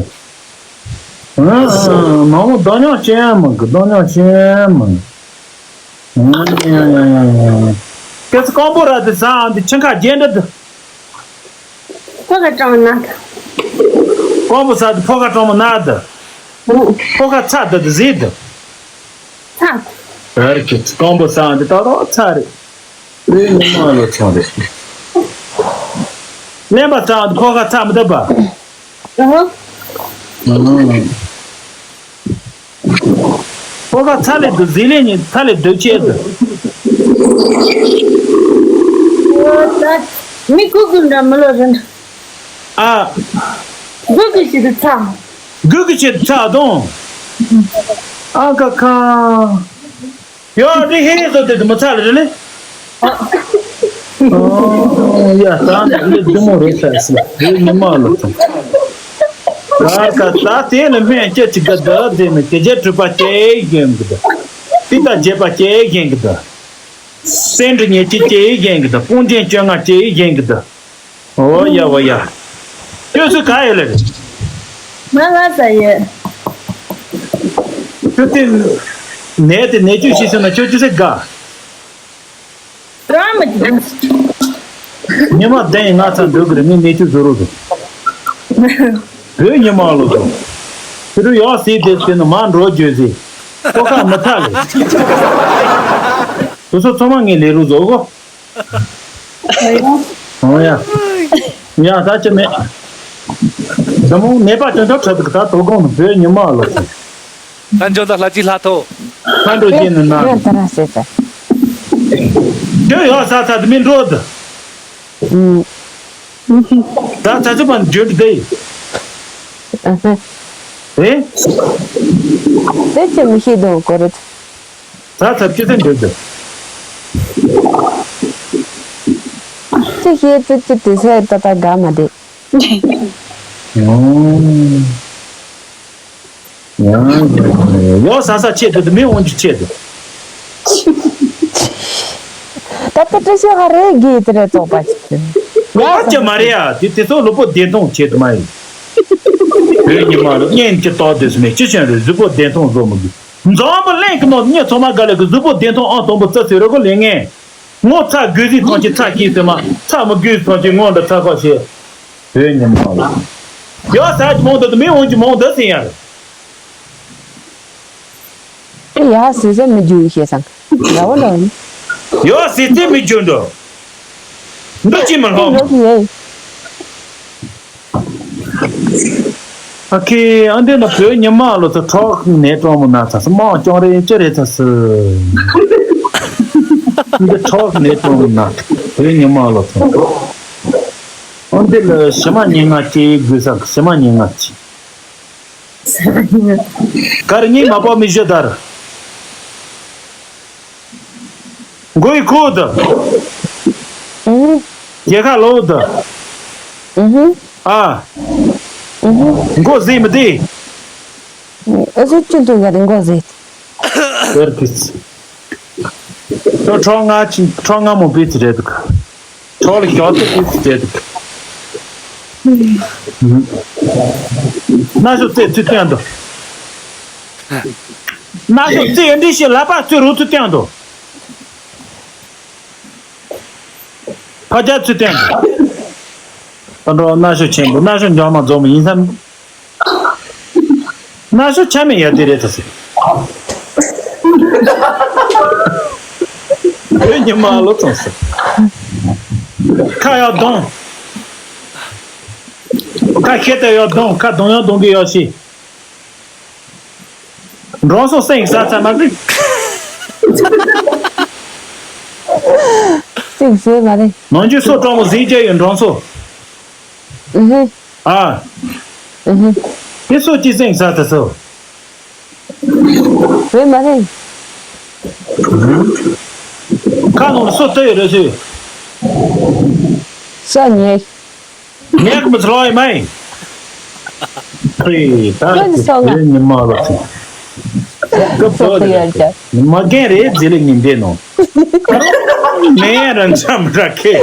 མ་མོ་རྡོ་ཉོག་ཅན་མང་གི་རྡོ་ཉོག་ཅན་མང་། སྐེ་ཚ་ཀོང་པོ་ར་དེ་ཟ་འདི་ཆེན་ཁ་རྒྱན་འདྲ་དུ། ཕོ་ཁ་སྐྲངས་ན། ཀོང་པོ་ས་དེ་ཕོ་ཁ་སྐྲངས་མོ་ན་དེ། ཕོ་ཁ་ཚ་དེ་དེ་ཟིག་དེ། ཚ། ཨར་ཀི་ཀོང་པོ་ས་འདི་ཏག་ཏག་ཚ་རེད། བོད་ཉི་མ་ལོ་ཚང་རེད། གླེན་པ་ས་འདི་ཕོ་ཁ་ཚ་མི་འདུག་པ། ཨ་ཧ། ཨང་། ཕོ་ཁ་ཚ་ལས་འདུག་ཟི་ལིང་ཉིན་ཚ་ལས་འདུག་ཆེད་དུ། ཨོ་ད། མི་ཀུ་ཀུ་འདྲ་མི་ལོ་རིན། ཨ། གུ་གུ་ཞིག་ཏུ་ཚ། གུ་གུ་ཆེད་དུ་ཚ་དང་། ཨ་ཀ་ཁ། ཡོ་རི་ཧེ་རེ་ཟོ་དེ་དུ་མི་ཚ་ལ་རི་ལི། ཨོ་ཡ་ད་ནི་ལི་དུ་མོ་རེ་ཚ་སི་རི་ཉི་མ་ལོ་ཚ། ད་ཀ་ད་དེ་ལ་སྨན་སྐྱེ་ཅིག་ག་ད་དེ་ནི་དེ་རྗེས་གྲུབ་པ་སྐྱེ་བཞིན་གི་ད། སྲིད་པ་འབྱེད་པ་སྐྱེ་བཞིན་གི་ད། སེམས་འདྲི་ཉེ་ཅིག་སྐྱེ་བཞིན་གི་ད། དཔུང་ཅན་བཅོ་ལྔ་སྐྱེ་བཞིན་གི་ད། ཨོ་ཡ་ཝ་ཡ། ཁྱོད་ཚོ་ག་ཡོད་ལེ་རེད། ང་ལ་ས་ཡོད། ཁྱོད་དེ་ནས་དེ་ནས་ཁྱོད་ཤི་སོང་ན་ཁྱོད་ཅི་ཟེར་དགའ། རང་མི་འདུག་ཉི་མ་བདེན་ང་ཚ་འདོད་གི་རེད་ངས་ནས་ཁྱོད་བཟོ་རོགས་བཟོ། བོད་ཉི་མ་ལོ་ཚོ། ཁྱོད་ཚོ་ཡག་སྲིད་དེ་ཟེར་ན་མ་འགྲོ་རྒྱུ་ཟེར། ཁོ་ཁ་མི་ཐག་ལེ། དེ་ཚོ་ཚང་མ་ངས་ལས་རོགས་བཟོ་གོ། ཨོ་ཡ། ཡ་ད་ཅི་མེད། དེ་མོ་ནད་པ་ཅོ་ཅོ་ཁྲ་དུ་ད་དོ་དགོང་ནི་བོད་ཉི་མ་ལོ་ཚོ། ད་འཇོ་ད་ལྷ་ཅི་ལྷ་ཐོ། ཁ་འགྲོ་རྒྱུ་ནི་ན། ཡ་ད་ར་ཟེར་ད། ཁྱོད་ཡོད་ས་ཚ་དུ་མི་འགྲོ་དུ། ད་ཚ་ཚ་པ་འཇོ་དུ་དེ། ཨ་ཧ། རེད། དེ་ཁྱོད་མི་ཤེས་དོ་གོ་རེད། ད་ཚབ་ཅི་ཚེ་འདོད་དོ། ཅི་ཤེས་ཙི་ཅི་དེ་ཚེ་ད་ད་དགའ་མ་བདེ། ཡོ་ས་ས་ཆེད་དུ་མི་འོང་གི་ཆེད་དུ། ད་ལྟ་བཀྲ་ཤིས་ཧ་རེ་གི་དེ་རེ་ཙོག་པ་ཞིག་ལོག་པ་ཅི་མ་རེད་ཡ་དེ་དེ་ཚོ་ལུས་པོ་བདེ་ཐང་ཆེད་དུ་མ་ཡིན། བོད་ཉི་མ་ལ་གཉེན་གྱི་རྟགས་དེ་སུ་མེད་ཅི་བྱུང་རེད་གཟུགས་པོ་བདེ་ཐང་བཟོ་མི་དགོས། འཛམ་བུ་གླིང་གི་ནང་མི་ཚང་མ་ག་ལེ་གི་གཟུགས་པོ་བདེ་ཐང་ཨང་དང་པོ་བརྩི་ཟེར་རོ་གོ་ལེ་ངས། ངོ་ཚ་དགོས་ཟིག་ཐང་ཆེ་ཚ་སྐྱིད་ཟེར་མ་ཚ་མི་དགོས་ཐང་ཆེ་ངོ་འདྲ་ཚ་ཁ་ཤས། བོད་ཉི་མ་ལ། ཡོ་ས་ཀྱི་མང་དུ་མི་འོང་གྱི་མང་དུ་ཟིན་ཡ་རེད། ཡ་སི་ཟེར་མི་རྒྱུ་ཤེས་སང་། ཡ་བ་ལ། ཡོ་སི་ཟེར་མི་རྒྱུ་འགྲོ། འདུ་ཅི་མི་ལྷོ། ཨ་ཁེ་ཨ་འདི་ན་བོད་ཉི་མ་ལོ་ཚོ་ཁྲག་ནས་གྲོང་མོ་ན་ཚ་སི་མ་ཅོང་རེ་ཅི་རེ་ཚ་སི། འདི་ཁྲག་ནས་གྲོང་མོ་ན་བོད་ཉི་མ་ལོ་ཚོ། ཨ་འདི་ལ་ཞི་མ་ཉེ་ང་ཅི་དགོས་ས་ཞི་མ་ཉེ་ང་ཅི། གར་ཉི་མ་པོ་མི་ཞོ་དར། མགོ་ཡི་ཁོག་ཏུ། ཨུ་ཧུ། རྒྱལ་ཁ་ལོག་ཏུ། ཨུ་ཧུ། ཨ། ཨུ་ཧུ། མགོ་ཟིན་མི་དེ། ཨ་ཟུ་ཅུན་དུ་ག་རེ་མགོ་ཟིན། ཟེར་གི། ཁྲོ་ཁྲོ་ང་ཆི་ཁྲོ་ང་མོ་བི་ཙི་རེད་འདུག་ཁྲོ་ལ་ཞོ་ཏུ་བི་ཙི་རེད་འདུག་ན་ཤོ་ཙེ་ཚུ་སྟོན་འདུག་ན་ཤོ་ཙེ་འདི་ཞེ་ལ་པ་ཙེ་རུ་ཚུ་སྟོན་འདུག་ཕ་རྒྱ་ཚུ་སྟོན་འདུག་ད་འགྲོ་ན་ཤོ་ཆེན་པོ་ན་ཤོ་འཇོག་མ་རྫོགས་མ་ཡིན་སམ། ན་ཤོ་ཆ་མེད་ཡ་དེ་རེད་ཚ་སི། བོད་ཉི་མ་ལོ་ཚོང་སི། ཁ་ཡག་གདོང་། ཁ་ཤེད་དེ་ཡག་གདོང་ཁ་གདོང་ཡག་གདོང་གི་ཡག་ཤི། འགྲོ་སོང་སེང་ས་ཚ་མ་གི། སེང་ས་མ་རེད། ནང་ཆུ་སོ་གྲོགས་མོ་ཟིན་བྱས་ཡོད་འགྲོ་སོང་། ཨུ་ཧུ། ཨ། ཨུ་ཧུ། དེ་སོ་ཅི་སེང་ས་ཚ་སོ། རེད་མ་རེད། ཁ་ནང་ལ་སོ་ལྟོས་ཡོད་རེད་ཟེར། སོ་ཉེ། ཉག་མི་ཚོ་ཡི་མ་ཡིན། ཁོས་ད་ཁོས་སོ་ང་རེད་ཉི་མ་ལ་ཚོ། སྐབས་སོ་ཐུ་ཡར་རྒྱབ། མ་རྒན་རེད་ཟེར་ལེ་ཉིན་དེ་ནང་། མེ་རང་འཇམ་ར་ཁེ།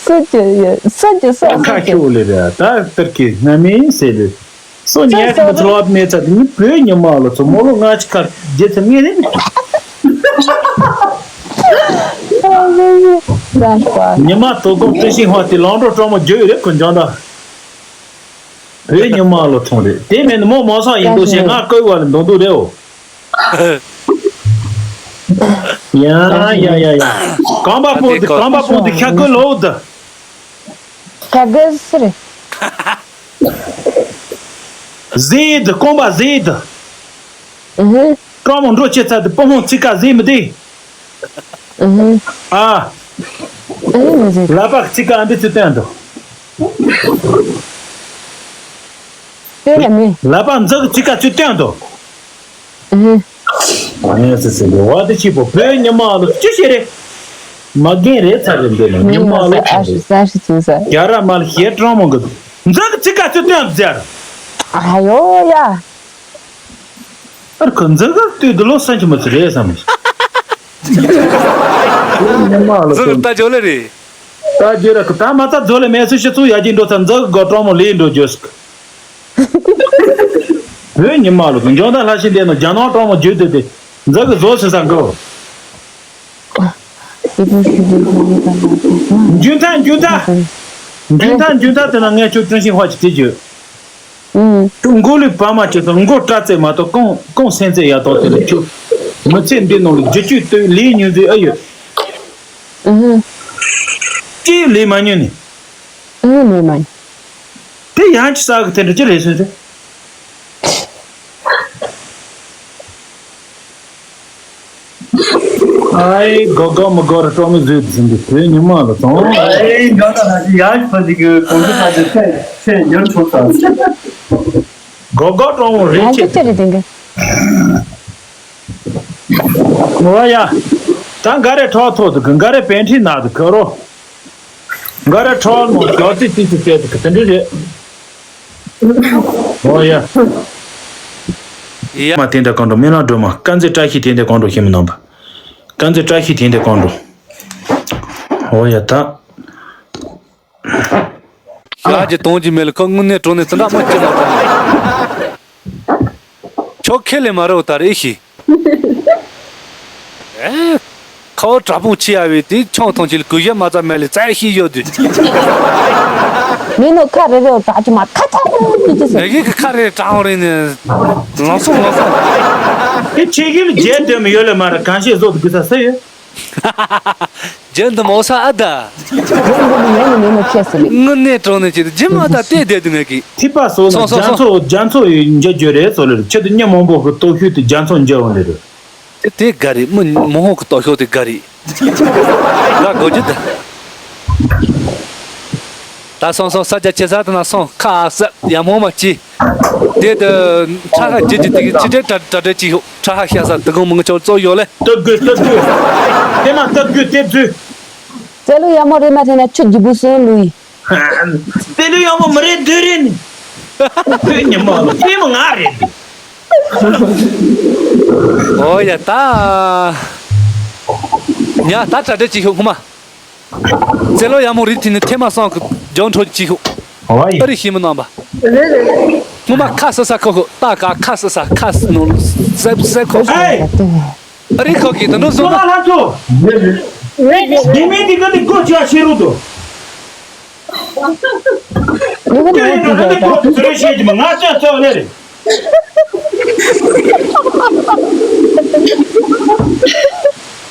སོ་ཅི་ཡོད་སོ་ཅི་སོ་ཁ་ཁྱུག་ལེ་ར་ད་ལྟར་གི་ང་མིན་ཟེར་ལེ། སོ་ཉལ་གི་མི་ཚོ་བ་མེད་ཚ་དེ་ནི་བོད་ཉི་མ་ལ་ཚོ་མོ་ལོ་ལྔ་ཅིག་ཁར་རྒྱལ་ཚ་ངེས་རེད། ཉི་མ་དོ་དགོང་བཀྲ་ཤིས་ཧོ་དེ་ལང་འགྲོ་སྤྲང་མོ་རྒྱུ་ཡོད་རེད་ཁོ་འཇོན་ད། བོད་ཉི་མ་ལོ་ཚོང་རེད། དེ་མིན་མོ་མོ་སང་ཡིན་འདུག་ཞེས་ང་བསྐོས་བ་ལ་འདོན་འདུག་རེད་འོ། ཡ་ཡ་ཡ་ཡ། རྐང་པ་སྤུངས་ཏེ་རྐང་པ་སྤུངས་ཏེ་ཤ་ཀོ་ལོག་ད། ཤ་ཀོ་སི་རེད། ཟིན་ད་རྐང་པ་ཟིན་ད། ཨུ་ཧུ། སྤྲང་མོ་འགྲོ་ཆེ་ཚ་དེ་སྤུ་ཧོང་ཚིག་ཀ་ཟིན་མི་དེ། ཨུ་ཧུ། ཨ། ཨུ་ཧུ་ཟིན། ལག་པ་ཚིག་ཀ་འདི་ཚོ་བསྟན་ད། དེ་ལ་མི། ལག་པ་འཛག་ཚིག་ཀ་ཚོ་བསྟན་ད། ཨུ་ཧུ། ཨ་ཡ་སི་སི་ལོ་བ་དེ་ཆི་པོ་བོད་ཉི་མ་ལོ་ཅི་ཞིག་རེད། མ་རྒན་རེད་ཚར་རེད་འདི་ལ་ཉི་མ་ལོ་ཨ་ཤི་ས་ཤི་ཚུ་ས། རྒྱ་ར་མ་ལ་ཞེ་སྤྲང་མོ་གི་འཛག་ཚིག་ཀ་ཚོ་བསྟན་ཟེར། ཨ་ཡོ་ཡ། ཨར་ཁོ་འཛག་ག་ལྟོས་དུ་ལོ་སང་ཆི་མ་ཚུ་རེད་བསམ། ཉི་མ་ལོ་འཛག་ད་ཇོ་ལེ་རེད། ད་ཇོ་ལེ་ཁོ་ད་མ་ད་ཇོ་ལེ་མེ་སུ་ཤི་ཚུ་ཡ་ཇི་འགྲོ་ཚ་འཛག་གོ་སྤྲང་མོ་ལི་འགྲོ་ཇོ་སི། བོད་ཉི་མ་ལོ་འཇོན་ད་ལྷ་ཤི་འདས་ནོ་རྒྱ་ནག་སྤྲང་མོ་ཇོ་དེ་དེ་འཛག་གི་བཟོ་སི་ས་གོ། འཇུན་ཐང་འཇུན་ཐང་། འཇུན་ཐང་འཇུན་ཐང་དེ་ན་ངས་ཁྱོད་ཀྲུང་ཤིང་ཧོ་ཅི་དེ་བརྗོད། ཁྱོད་མགོ་ལུས་བར་མ་ཁྱོད་ཚོ་མགོ་སྐྲ་རྩེ་མ་གཏོགས་རྐང་རྐང་སེན་རྩེ་ཡ་ཏོག་དེ་ལ་ཁྱོད། མི་ཚེ་འདི་ནང་ལ་རྒྱུ་ཆུ་ལྟོས་ལས་ཉུང་ཟིག་ཨ་ཡོད། ཅིའི་ལས་མ་ཉུང་ནི། ཨ་ལས་མ་ཉུང་། དེ་ཡང་ཅི་ཟ་གི་དེ་འདྲ་ཅི་རེད་ཟེར་ཟེར། ཨའི་གོ་གོ་མི་གོ་ར་སྤྲོ་མི་བཟོས་ཟིན་པའི་བོད་ཉི་མ་ལ་ཚོང་། ཨའི་འགག་ད་ད་ཅི་ཡག་ཕ་ཅིག་གི་གོང་ཚོ་ད་ཅི་ཚེ་ཚེ་ཉར་ཆོག་ས། གོ་གོ་སྤྲོ་མོ་རེད་ང་ཚོ་ཅི་རེད་དེང་གི། འོ་ཡ། ད་འགའ་རེ་ཁྲག་ཐོག་ཏུ་གི་འགའ་རེ་པན་ཁྲི་ནག་ཏུ་གི་རོ། འགའ་རེ་ཁྲག་མོ་ཞོག་ཙི་ཙི་ཙི་ཙི་ཏུ་གི་དེ་འདྲ་རེད། འོ་ཡ། ཡ། མ་དེ་འདྲ་གང་འགྲོ་སྨོན་ལམ་སྒྲོལ་མ་དཀར་མཛེས་བཀྲ་ཤིས་དེ་འདྲ་གང་འགྲོ་ཤེས་མི་ནང་པ། དཀར་མཛེས་བཀྲ་ཤིས་དེ་འདྲ་གང་འགྲོ། འོ་ཡ་ད། ཞག་གི་གཏོང་གི་མེད་ལ་ཁོ་དངོས་གནས་དྲང་གནས་ཙི་འདྲ་མ་སྐྱེ་མ་ཐག་ཁྱོད་ཁས་ལེན་མ་རེད་ད་རེད་ཤི། ཨེ། ཁ་བ་དྲག་པོ་ཆེ་ཡ་བས་དེ་ཆང་འཐུང་ཆེད་ལ་གུ་ཡ་མ་ཙམ་མེད་ལ་བཙལ་ཤི་ཡོད་དུས། མི་ནོ་ཁ་རེ་རེ་དྲག་གི་མ་ཁ་ཐག་པོ་ཀི་ཀི་ཟེར། ངེད་ཀྱི་ཁ་རེ་དྲག་རེ་ནས་ལང་སོང་ལང་སོང་། དེ་ཆེ་གི་ལ་རྗེས་དོན་མི་ཡོད་ལ་མ་ར་གང་ཤེས་བཟོ་དུ་གི་ས་ས་ཡོད། རྒྱན་དུ་མོ་ས་ཨ་ད། རྒྱན་དུ་མི་ཡོང་ནི་མིན་ནི་ཁྱེད་སི་ལི། དངོས་གནས་དྲང་གནས་ཅིག་ཏུ་རྒྱུ་མ་ད་བལྟས་བསྡད་དུ་ངེད་ཀྱི། ཐིགས་པ་སོགས་ལ་སོང་སོང་རྒྱ་མཚོ་རྒྱ་མཚོ་ཡི་འཇའ་རྒྱུ་རེད་སོགས་ལ་ཆེད་དུ་མྱི་མང་པོ་གི་སྟོབས་ཤུགས་དེ་རྒྱ་མཚོ་འཇའ་འོང་ལེ་རེད། དེ་དེ་ག་རེད་མི་མང་པོ་གི་སྟོབས་ཤུགས་དེ་ག་རེད། ང་གོ་རྒྱུ་ད། ད་སོང་སོང་ས་རྒྱ་ཆེ་ས་དེ་ན་སོང་ཁ་ཟབ་ཡ་མོ་མ་ཅི། དེ་དུ་ཁྲ་ཁ་རྒྱུ་རྒྱུ་དེ་གི་ཕྱི་དྲེ་གྲ་གྲ་སྒྲིག་ཅིག་ཤོག་ཁྲ་ཁ་ཤ་ས་དུ་གང་མང་ཆོག་བཙོ་ཡོད་ལེ། སྟབས་དགོས་སྟབས་དགོས། དེ་མ་སྟབས་དགོས་སྟབས་དགོས། རྩེ་ལུ་ཡ་མོ་རེ་མ་རེ་ན་ཆུ་རྒྱུ་བུ་སོན་ལུས། རྩེ་ལུ་ཡ་མོ་མི་རེ་དུ་རེ་ནི། དུ་ཉི་མ་ལོ་རྩེ་མོ་ང་རེད། ཨོ་ཡ་ད། ཉ་ད་གྲ་སྒྲིག་ཅིག་ཤོག་ཁུ་མ། རྩེ་ལོ་ཡ་མོ་རིགས་དེ་ནི་ཐེ་མ་སང་གི་ལྗང་ཁྲོ་ཅིག་ཤོག་ཨ་རི་ཤི་མི་རྣམ་པ། སྔོན་མ་ཁ་སི་ས་ཁོ་ཁོ་ཏ་ཀ་ཁ་སི་ས་ཁ་སི་ནོ་སེབ་སེབ་ཁོ་ཁོ། ཨ་རི་ཁོ་གི་དུ་འགྲོ་སོང་ན། ལྷ་ཚོ། དེ་མིན་དེ་ག་དེ་གོ་ཆ་ཤེས་རུ་དོ། ལུག་གི་ནང་དུ་ཡོད་པ། ང་ཅག་ཚོ་ལེ་རེད།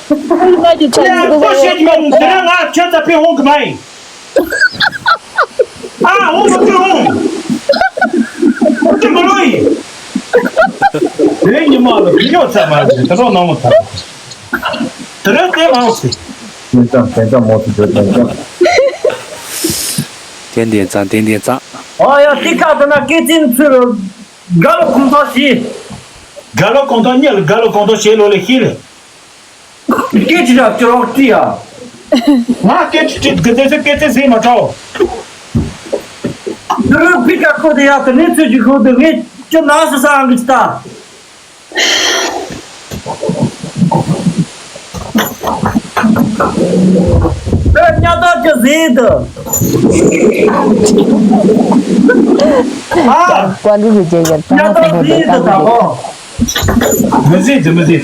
ཁོ་ཤེས་ཀྱི་མ་རུང་དེ་རིང་ང་ཁྱོད་ཚ་ཕེ་འོང་གི་མ་ཡིན། ཨ་འོང་མ་ཕེ་འོང་། ཅི་མ་ལོ་ཡིན། དེ་ཉི་མ་ལ་ཉོ་ཚ་མ་རེད་ད་རུང་ནང་མ་ཚ། དེ་རིང་དེ་མ་འོང་ཟེར། དེ་ཙམ་དེ་ཙམ་མོ་ཚོ་དེ་ཙམ་ཙམ། དེ་འདི་ཙམ་དེ་འདི་ཙམ། ཨ་ཡ་དེ་ཁ་དེ་ན་སྐད་ཅིག་ཚུར། དགའ་ལོ་གོང་ཐོག་ཞེས། དགའ་ལོ་གོང་ཐོག་གཉིས་ལ་དགའ་ལོ་གོང་ཐོག་ཞེས་ལོ་ལེ་ཤི་ལེ། སྐད་ཅིག་ར་ཅོག་ཏི་ཡ། ང་སྐད་ཅིག་ཅིག་གི་དེ་ཚོ་སྐད་ཆ་ཟིན་མ་ཁྲའོ། དུ་རུ་ཕི་ཀ་ཁོ་དེ་ཡ་དེ་ནས་ཚོད་ཀྱི་ཁོ་དེ་ངས་ཅི་ན་སི་ས་ཨང་གི་ཅི་ད། ཨེ་ཉ་ཏོག་ཅི་ཟིན་དུ། ཨ། ཀོ་ལི་ཧུ་ཇེ་ཡར་ཉ་ཏོག་ཟིན་དུ་ད་ཧོ། མི་ཟིན་དུ་མི་ཟིན།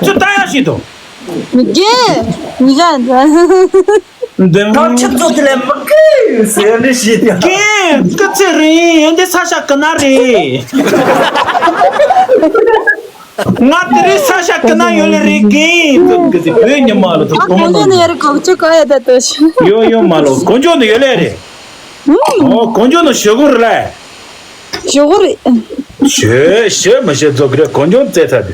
ཚོད་ལྟ་ཡག་ཞིག་དང་། མི་རྒན། མི་རྒན། འདི་ང་ཁྱེད་ཚོ་དེ་ལས་མི་དགོས་ཟེར་ནི་ཞིག་ཡ། རྒན་སྐུ་ཚེ་རིང་། འདི་ས་ཆ་གི་ན་རེད། ང་དེ་རིང་ས་ཆ་གི་ན་ཡོད་ལེ་རེད། རྒན་ཚོ་གི་དེ་བོད་ཉི་མ་ལ་ཐུག་ཨ། གོང་ཇོ་ནི་ཡ་རེད། གོག་ཅི་ག་ཡ་ད་ལྟོས་ཤི། ཡོད་ཡོད་མ་ལོ། གོང་ཇོ་ནི་ཡོད་ལེ་རེད། ཨོ། གོང་ཇོ་ནི་ཞོ་གུ་རེད་ལ། ཞོ་གུ་རེད། ཞོ་ཞོ་མི་ཞོ་ཚོ་གི་རེད། གོང་ཇོ་རྩེ་ཚ་དེ།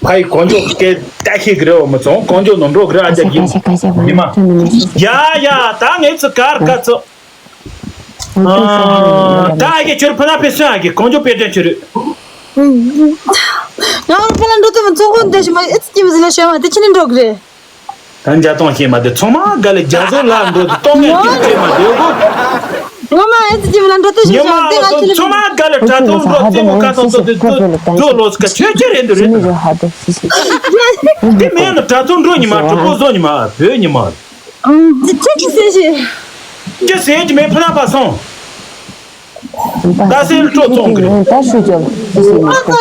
ཕ་ཡི་གོང་ཇོ་སྐད་ད་ཤེས་གི་རེད། འོ་མ་ཚོང་གོང་ཇོ་ནོ་འགྲོ་གི་རེད། ཨ་ཅག་གི་ཉི་མ། ཡ་ཡ། ད་ངས་ཚུ་གར་ག་ཚོ། ཨ། ད་ཨ་གི་ཁྱོད་ཕ་ན་ཕེ་སོན། ཨ་གི་གོང་ཇོ་པེ་དྲན་ཁྱོད་རེད། ང་ཕ་ན་འགྲོ་དུ་མ་ཚོང་གོ་འདི་ཞི་མ་ཨེ་ཙི་ཀྱི་མི་ཟི་ལ་ཤེས་མ་དེ་ཁྱི་ནི་འགྲོ་གི་རེད། ད་འཇའ་ཐོང་ཤེས་མ་དེ་ཚོང་མ་ག་ལ་རྒྱ་བཟོ་ལ་འགྲོ་དུ་གཏོང་ངེས་ཀྱི་ཅེས་མ་དེ་གོ། ང་མ་ཨེ་ཙི་ཀྱི་མི་ལ་འགྲོ་དུ་ཞི་ཉི་མ་ཤོག་དེ་ང་ལ་ཁྱི་ནི་ཚོང་མ་ག་ལ་དྲ་ཐོང་འགྲོ་རྩེ་མོ་ཁ་སང་ཚོ་དེ་ཚོ་ལོ་སི་ཀ་ཆོས་ཆོས་རེད་འདུག་རེད། དེ་མེད་ན་དྲ་ཐོང་འགྲོ་ཉི་མ་གྲོགས་པོ་བཟོ་ཉི་མ་བོད་ཉི་མ། ཨང་། ཅི་ཅི་ཟེར་ཞེས། ཅི་ཟེར་གྱི་མེད། ཕ་ན་པ་སོང་། ད་སེལ་སྤྲོ་ཙོང་གི་རེད། ད་ཤུ་ཅོལ་ཅི་ཟེར་མི་ཁོ་ཁོ།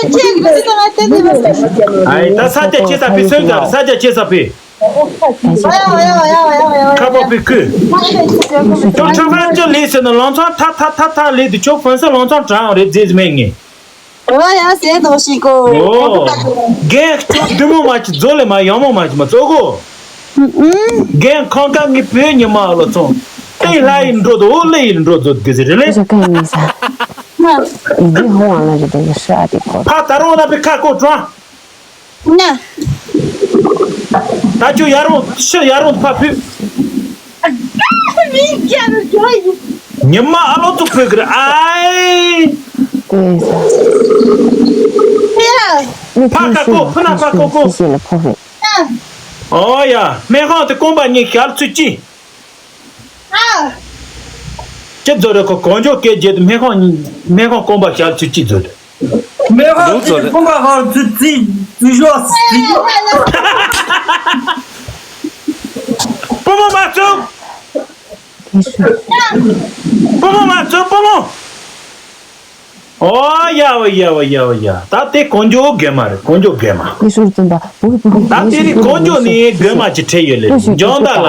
ཨ་ཡི་ད་ས་རྒྱ་ཆེ་ས་པི་སོན་ཟ། ས་རྒྱ་ཆེ་ས་པི། ཁ་པོ་པི་ཁུ། ཁྱོད་ཁྲ་ཧྥ་ཅོ་ལི་ཟེར་ན་ལང་ཚང་ཐ་ཐ་ཐ་ཐ་ལི་དུ་ཆོག་ཧྥན་སི་ལང་ཚང་དྲང་རེད་རྫས་མེད་ངེས། ཨོ་ཡ་ཟེར་དོ་ཞིག་གོ། ཨོ། རྒན་ཁྱོད་བདུད་མོ་མ་ཅི་རྫོ་ལེ་མ་ཡང་མོ་མ་ཅི་མ་ཙོ་གོ། རྒན་ཁང་ཀ་ངི་བོད་ཉི་མ་ལོ་ཚོང་། ཏེ་ལྷ་ཡི་འགྲོ་དོ་ལེ་ཡི་འགྲོ་རྫོ་གི་ཟེར་རེ་ལེ། ཨོ་ཡ་ཀ་ཡིན་ས། ཡིན་ཧོང་ཨ་ན་རེ་དེ་གི་ཧྲ་དེ་གོ། ཕ་ད་རུང་ན་པའི་ཁ་ཀོ་ཀྲང་། ན། ད་ཁྱོད་ཡ་རུང་ཕྱིར་ཡ་རུང་ཕ་ཕུད། མི་རྒྱ་རུ་འགྲོ་ཡིན། ཉི་མ་ཨ་ལོ་ཙུག་ཕུད་གི་རེད་ཨའི། དེ་ཡིན་ས། ཡ། ཕ་ཁ་ཀོ་ཕུ་ན་ཕ་ཀོ་ཀོ། ཤི་ཤི་ལ་ཕོ་ཕུད། ཨོ་ཡ། སྨན་ཁང་དེ་རྐང་པ་གཉིས་ཞལ་ཚུད་ཅི། ཨ། ཅི་ཚོ་རེ་ཁོ་གོང་ཇོ་སྐད་བརྗེད་དུ་སྨན་ཁང་སྨན་ཁང་རྐང་པ་ཞལ་ཚུད་ཅི་ཚོ་རེ། སྨན་ཁང་ལུགས་ཚོ་རེ། རྐང་པ་ཁང་ཚུད་ཅི་ཚུད་ཤོག་ཚུད་ཤོག། པུ་མོ་མ་ཚུགས། དེ་སུ། པུ་མོ་མ་ཚུགས་པུ་མོ། ཨོ་ཡ་བ་ཡ་བ་ཡ་བ་ཡ། ད་དེ་གོང་ཇོ་རྒན་མ་རེད་གོང་ཇོ་རྒན་མ། དེ་སུ་རྩོམ་པ་བུ་གི་བུ་གི། ད་དེ་ནི་གོང་ཇོ་ནི་རྒན་མ་ཅིག་ཁྲིད་ཡོད་ལེ། འཇོན་ད་ལ།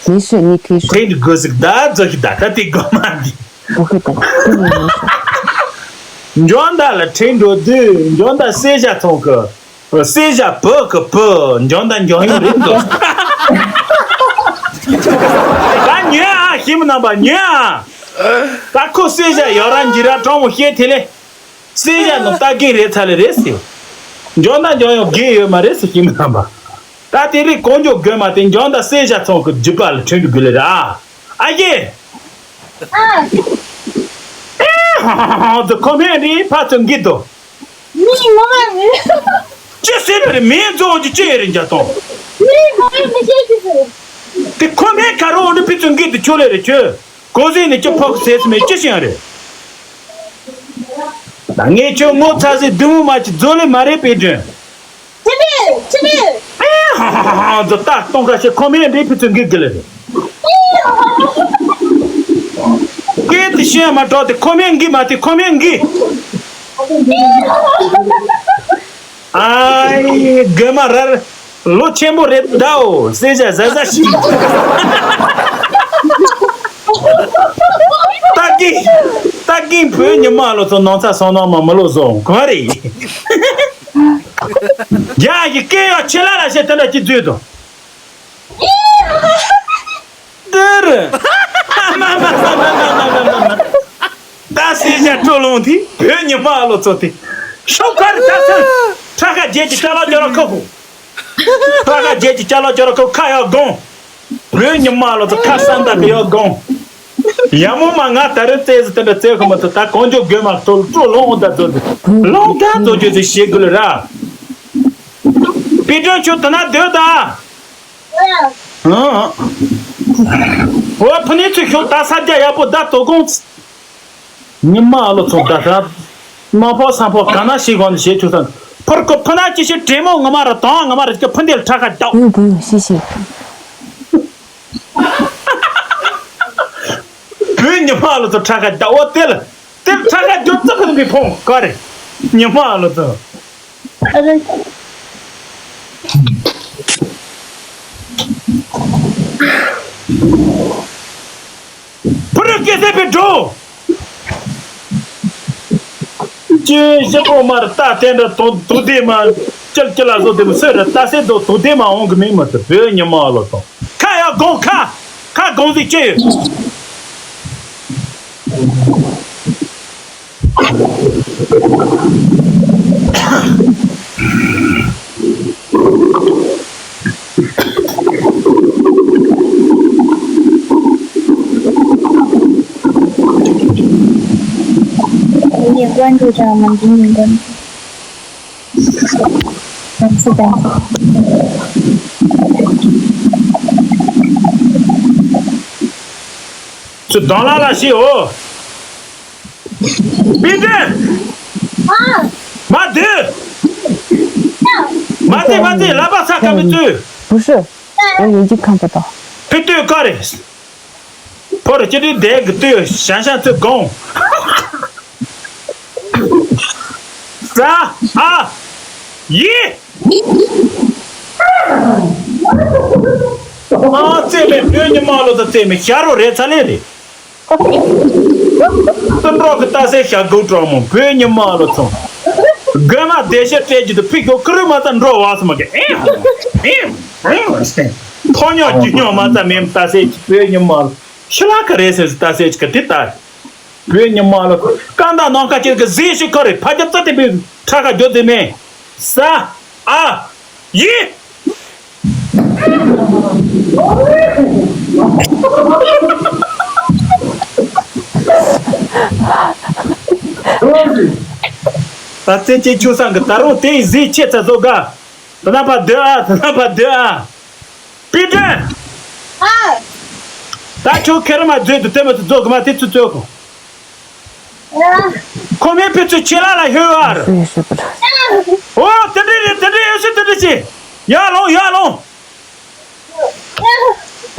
དེ་སུ་ནི་དེ་སུ། ཁྲིད་དགོས་ཟིག་ད་རྫོགས་ཤིག་ད་ད་དེ་རྒན་མ་འདི། བུ་གི་ད་དེ་ནི་མི་སུ། འཇོན་ད་ལ་ཁྲིད་འགྲོ་དུས་འཇོན་ད་གསེར་ཞྭ་ཚོང་གི། གསེར་ཞྭ་བོད་ཀྱི་བུ་འཇོན་ད་འཇོན་ཡོད་རེད་འདུག་ད་ཉོན་ཨ་ཞིམ་རྣམ་པ་ཉོན་ཨ། ད་ཁོ་གསེར་ཞྭ་ཡོད་ར་འཇི་ར་གྲོང་མོ་བཤད་དེ་ལེ། གསེར་ཞྭ་ནང་ལྟ་གིན་རེད་ཚ་ལེ་རེད་ཟེར། འཇོན་ད་འཇོན་ཡོད་གིན་ཡོད་མ་རེད་ཟེར་ཞིམ་རྣམ་པ། ད་དེ་རིང་གོང་ཇོ་དགོས་མ་དེ་འཇོན་ད་གསེར་ཞྭ་ཚོང་གི་རྒྱུད་པ་ལ་ཁྲིད་འགྲོ་གི་ལེ་ར། ཨ་ཡེ། ཨ། ཨེ་ཧ་ཧ་ཧ་ཧ། ཁོ་མེད་རེད་ཕ་ཚོ་འགི་དོ། མི་ངོ་མ་མི། ཅི་ཟེར་རེད་མིའི་རྫོང་གི་ཅི་ཡོད་རེད་འཇའ་ཐོང་། མི་ངོ་མ་མི་ཤེས་ཅི་ཟེར། དེ་ཁོ་མེད་ཁ་རོག་འདི་ཕི་ཚོ་འགི་དུ་ཆོ་ལེ་རེད་ཁྱོད། གོ་ཟིན་ནས་ཅི་ཕོག་ཟེར་སི་མེད་ཅི་ཤེས་རེད། ད་ངས་ཁྱོད་ངོ་ཚ་ཟིག་བདུད་མོ་མ་ཅི་རྫོ་ལེ་མ་རེད་པའི་དྲན། ཅི་མེད་ཅི་མེད། ཨེ་ཧ་ཧ་ཧ་ཧ། འཛོ་ལྟ་གཏོང་ཁ་ཤས་ཁོ་མེད་འདྲེ་ཕི་ཚོ་འགི་དགི་ལེ་རེད། སྐད་དེ་ཤེས་མ་གྲོགས་དེ་ཁོ་མེད་འགི་མ་དེ་ཁོ་མེད་འགི། ཨའི་རྒན་མ་རར་ལོ་ཆེན་པོ་རེད་ད་འོ་གསེར་ཞྭ་ཟ་ཟ་ཞིག་ཏག་གི་ཏག་གི་བོད་ཉི་མ་ལོ་ཚོ་ནང་ཚ་སོང་ནང་མ་མི་ལོ་བཟོ་ག་རེ། ཡ་ཡི་སྐད་ཡ་ཆེ་ལ་ལ་ཞེ་དེ་འདྲ་ཅི་བརྗོད་དོ། འདིར། ད་སེ་ཞ་སྤྲོ་ལོང་དེ་བོད་ཉི་མ་ལོ་ཚོ་དེ། ཤོག་ཁར་ད་སེ། ཁྲ་ཁ་རྗེས་ཀྱི་ཅ་ལག་ཅོ་ར་ཁོ་ཁོ། ཁྲ་ཁ་རྗེས་ཀྱི་ཅ་ལག་ཅོ་ར་ཁོ་ཁ་ཡག་དགོང་། བོད་ཉི་མ་ལོ་ཚོ་ཁ་སང་ད་གི་ཡག་དགོང་། ཡ་མོ་མ་ང་ད་རེ་རྩེ་ཟི་དེ་འདྲ་རྩེ་ཁོ་མ་ཚོ་ད་གོང་ཇོ་དགོས་མ་ཐོལ་སྤྲོ་ལོང་འོ་ད་ཚོ་དེ། ལོང་ད་ཚོ་ཇོ་ཚེ་ཤེས་དགོས་ལ་ར། པི་ཏྲོན་ཁྱོད་དེ་ན་སྡོད་ད། ཨང་། འོ་ཕུ་ནི་ཚུ་ཤོག་ད་ས་རྒྱ་ཡག་པོ་ད་དོ་དགོང་། ཉི་མ་ཨ་ལོ་ཚོ་ད་ཧྲ། མ་ཕོ་ས་ཕོ་ག་ན་ཞིག་གོ་ནི་ཞེས་ཆུ་ཚང་། ཕུར་ཀོ་ཕུ་ན་ཅི་ཞིག་དྲེ་མོ་ངོ་མ་ར་དང་ངོ་མ་ར་ཅི་ཕུ་འདེལ་ཁྲ་ཁ་ད། བུ་བུ་ཤི་ཤི། བུ་ཉི་མ་ཨ་ལོ་ཚོ་ཁྲ་ཁ་ད་འོ་དེ་ལ། དེར་ཁྲ་ཁ་རྒྱོབ་ཙག་གི་མི་ཕོང་ག་རེ། ཉི་མ་ཨ་ལོ་ཚོ། ཨ་རེ། ཕུ་རུ་སྐྱེ་སེ་པའི་འགྲོ། ཅི་ཞིག་པོ་མར་ལྟ་དེ་འདྲ་དོ་དོ་དེ་མ། ཅལ་ཅལ་ལ་བཟོ་དེ་མ་སོས་ར་ལྟ་སེ་དོ་དོ་དེ་མ་འོང་གི་མིན་མ་ཐུབ་བོད་ཉི་མ་ཨ་ལོ་ཚོ། ཁ་ཡ་དགོང་ཁ། ཁ་དགོང་ཟིག་ཅི་ཡོད། ཉེ་ཀོན་ཀྲུའུ་ཀྲང་མ་འདི་ཉེ་ཀོན། ཚུ་དང་ལ་ལ་ཤི་འོ། པི་ཏྲེ། མ་དེ། མ་དེ་མ་དེ་ལ་པ་ས་ཀ་མི་ཚུ། 不是，我眼睛看不到。 པི་ཏྲེ་ཀ་རེ། ཕོར་ཅི་རི་དེ་གི་ཏུ་ཤང་ཤང་ཚུ་གོང་། ས་ཨ་ཡི། ཨ་ཙེ་མེ་བོད་ཉི་མ་ལོ་ད་ཙེ་མེ་ཤ་རོ་རེ་ཚ་ལེ་རེ། ཏུ་འགྲོ་གི་ལྟ་སེ་ཤ་གུ་གྲོག་མོ་བོད་ཉི་མ་ལོ་ཚོ། རྒན་མ་བདེ་ཤ་སྤྲད་རྒྱུ་དུ་ཕིག་གོ་ཁུ་རུ་མ་ཚ་འགྲོ་བ་སི་མ་གི་ཨེ་ཧ་ཨེ་ཧ་ཨེ་ཧ། ཕོ་ཉོ་རྒྱུ་ཉོ་མ་ཚ་མེམ་ལྟ་སེ་བོད་ཉི་མ་ལོ་ཤི་ལ་ཀ་རེ་སེ་ལྟ་སེ་ཅི་ག་དེ་ལྟ། བོད་ཉི་མ་ལ་རྐང་ཐང་ནང་ཁ་ཁྱེར་གི་གཟིགས་ཤིག་ཁོ་རེ་ཕ་རྒྱ་རྩ་དེ་བོད་ཁྲ་ཁ་རྒྱོ་དེ་མེད། ས་ཨ་ཡི། ད་ཙེ་ཅེ་ཆུ་སང་གི་ད་རུང་དེ་ཡི་གཟིགས་ཆེ་ཚ་བཟོ་དགའ། ད་ན་པ་སྡོད་ཨ། ད་ན་པ་སྡོད་ཨ། པི་ཏྲ། ཨ། ད་ཁྱོད་ཁེར་མ་བཟོས་དུ་དེ་མ་ཚོ་རྫོགས་གི་མ་དེ་ཚོ་རྫོགས་གོ། ཨ། ཁོ་མོའི་ཕི་ཚོ་ཆེ་ལ་ལ་ཧེ་བ་ར། སུ་ཡོད་སྲིད་པར། ཨོ་དེ་འདྲ་རེད། དེ་འདྲ་ཡོད་སྲིད། དེ་འདྲ་བྱེད། ཡར་ལོངས། ཡར་ལོངས།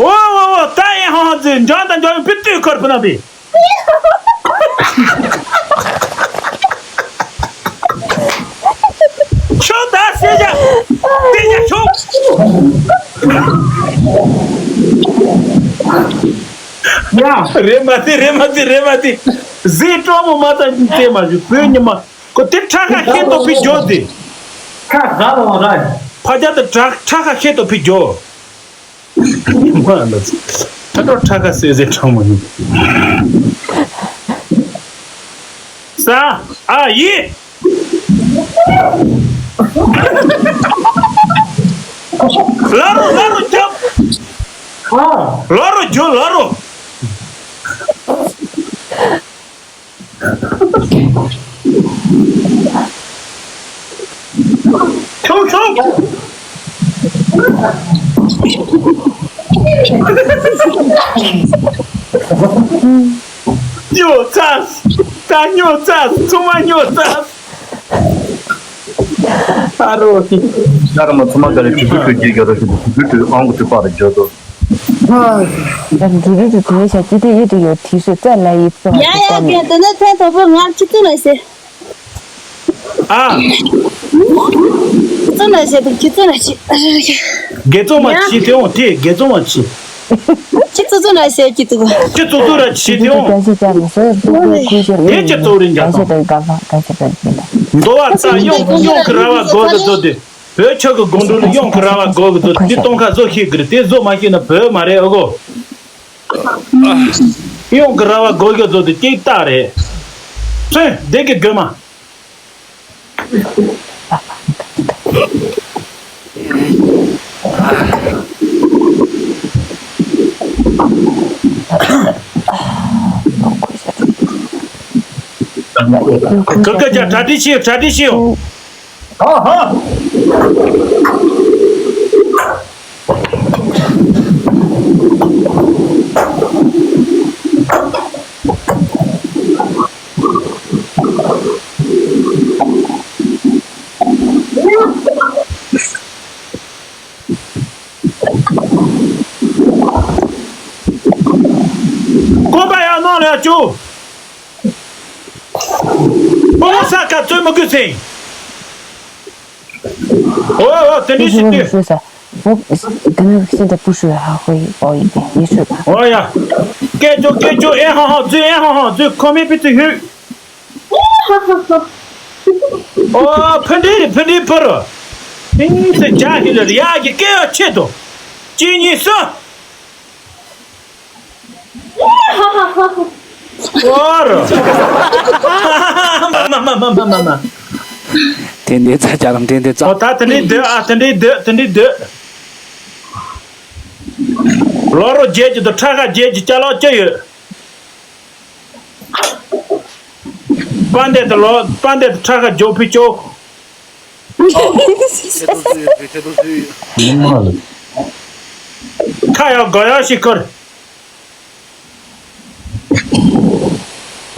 ཨོ་ཨོ་ཨོ་ད་ཨེ་ཧང་ཧང་ཚེ་འཇང་དང་འཇང་ཡོད་པི་ཏུས་ཁར་ཕུ་ན་པི། ཤོག་ད་སེ་ཇ། སེ་ཇ་ཤོག་ཡ། རེད་མ་དེ་རེད་མ་དེ་རེད་མ་དེ། གཟིགས་སྤྲོ་མོ་མ་ད་དེ་མ་བཞུ་བོད་ཉི་མ་ཁོ་དེ་ཁྲ་ཁ་ཤེས་ཏོ་ཕི་འཇོ་དེ། ཁ་ཟ་ལ་བ་ར། ཕ་རྒྱ་དེ་ཁྲ་ཁ་ཤེས་ཏོ་ཕི་འཇོ། མ་ལ་ཚ་ཏོ་ཁྲ་ཁ་སེ་ཟེ་ཁྲ་མོ་ཡིན། ས་ཨ་ཡི། ལ་རུ་ལ་རུ་རྒྱབ། ལ་རུ་རྒྱུ་ལ་རུ། ཁྱོད་ཁྱོད། སྨྱོ་ཚ། ད་སྨྱོ་ཚ། ཚང་མ་སྨྱོ་ཚ། ཨ་རོ། ཡ་ར་མ་ཚང་མ་ག་རེ་དུས་དུས་དུས་རྒྱལ་ར་ཞིག་དུས་དུས་དུས་ཨང་གི་དུས་པར་འཇོག་དོ། ཡང་འདི་རིགས་ཀྱི་དེ་ཤ་ཅི་དེ་ཡི་དུ་ཡོད་དེ་ཤོད་ཙ་ལ་ཡི་ཙོ་ཡ་ཡ་ཡ་དེ་ནས་ཐེངས་དང་པོ་ང་ཁྱི་ཙུ་ལ་ཟེར། ཨ། ཙུ་ལ་ཟེར་དུ་ཁྱི་ཙུ་ལ་ཆི། དགེ་ཙོ་མ་ཡ། ཆི་དེ་འོང་དེ་དགེ་ཙོ་མ་ཆི། ཁྱི་ཙུ་ཙུ་ལ་ཟེར་གྱི་འདུག་ཁྱི་ཙུ་ཙུ་ར་ཆི་དེ་འོང་། དེ་ཅི་ཙོ་རེད་འཇགས་དང་། མདོ་བ་ཙ་གཡང་གཡང་གི་ར་བ་སྒོ་གི་ཙོ་དེ། བོད་ཆོལ་གི་དགོང་དྲོ་ལ་གཡང་གི་ར་བ་སྒོ་གི་ཙོ་དེ་སྟོང་ཁ་བཟོ་ཤེས་གི་རེད། དེ་བཟོ་མ་ཤེས་ན་བོད་མ་རེད་ཨ་གོ། གཡང་གི་ར་བ་སྒོ་གི་ཙོ་དེ་ཀྱེ་རྟགས་རེད། ཚོན་སྡེ་དགེ་དགོན་མ། ཀ་ཀ་ཅ་གྲ་སྒྲིག་བྱེད། གྲ་སྒྲིག་བྱེད། ཧ་ཧ། ཀོ་པ་ཡ་ནང་ལ་ཡ་བཅུག་ཕོ་མོ་ས་ཁ་བཙོས་མི་དགོས་ཟིན། ཨོ་ཨོ་དེ་འདྲ་ཞིག་ལྟོས། ཨོ་དེ་ནི་ཤིན་ཏུ་པུ་ཧྲུའི་ཧ་ཧོ་ཡི་ཨོ་ཡི་ཡི་ཤུ། ཨོ་ཡ། སྐད་ཅོ་སྐད་ཅོ་ཨེ་ཧང་ཧང་བཙོས། ཨེ་ཧང་ཧང་བཙོས། ཁོ་མེད་ཕི་ཚུ་ཧུད། ཨོ་ཕི་འདྲི་རེད། ཕི་འདྲི་ཕུ་རུ། ཨིན་ཚེ་ཇ་ཧི་ལ་རི་ཡ་གི་སྐད་ཡ་ཆེད་དུ། གཅིག་གཉིས་གསུམ། ཨོ་རོ། མ་མ་མ་མ་མ་མ། དེ་འདྲའི་ཚ་རྒྱ་རམ་དེ་འདྲའི་ཚ། ཨོ་ད་དེ་འདྲའི་སྡོད་ཨ། དེ་འདྲའི་སྡོད། དེ་འདྲའི་སྡོད། ལོ་རོ་བརྒྱད་ཀྱི་དུ་ཁྲ་ཁ་བརྒྱད་ཀྱི་སྐྱ་ལོག་ཅི་ཡོད། པ་འདེད་དུ་ལོ། པ་འདེད་དུ་ཁྲ་ཁ་རྒྱོ་ཕི་ཅོ། ཆེ་དོ་སུ་ཡོད། ཆེ་དོ་སུ་ཡོད། ཁ་ཡག་གོ་ཡག་ཞིག་ཁུར།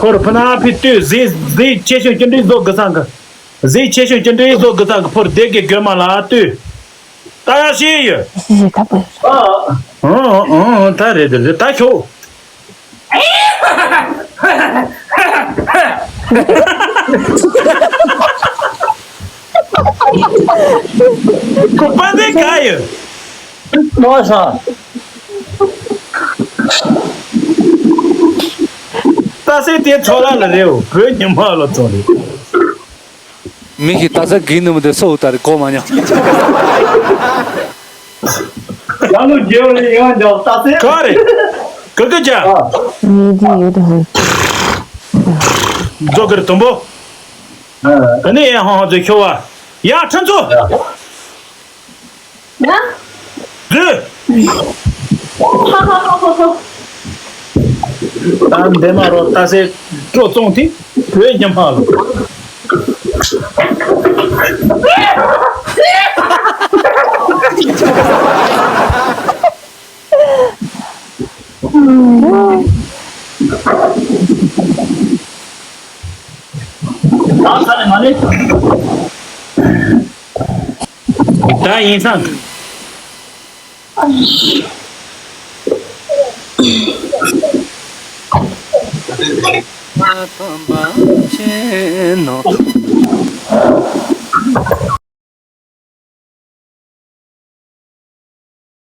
ཁོར་ཕུ་ན་ཕི་ཏུས་གཟིགས་གཟིགས་ཆེ་ཤོས་ཅི་འདྲའི་བཟོ་དགོས་ཚང་གི། གཟིགས་ཆེ་ཤོས་ཅི་འདྲའི་བཟོ་དགོས་ཚང་གི། ཕོར་སྡེ་དགེ་དགོན་མ་ལ་ཏུས། ད་ཡག་ཤེས་ཡོད། ཤི་ཤི་ཁ་པོ། ཨང་ཨང་ཨང་ད་རེད་དེ་རེད་ད་ཤོག་ཁོ་པ་འདི་ག་ཡོད། མོ་ས། ད་སེ་དེ་ཚོ་ལ་ལ་རེའོ། བོད་ཉི་མ་ལ་ཚོ་རེད། མི་གི་ད་ས་གི་ནུ་མ་དེ་སོ་ད་རེ་གོ་མ་ཉོ། ཡང་ལོ་རྒྱལ་བ་ལས་ཡང་འཇོག་ད་སེ། ག་རེ། ག་ག་ཅག་ངས་འདི་ཡོད་དོ། རྫོགས་ཀྱི་རེད་དུམ་བུ། ཨ་ནི་ཡང་ཧང་ཧང་ཚོས་ཁྱོད་བ། ཡ་ཁྲིན་ཚོ། ཡ། འདི། ད་འདས་མ་རོ་ལྟ་སའི་སྤྲོ་བཙོང་དེ་བོད་ཉམས་ཕག་ལ། ད་ཡིན་ཙང་།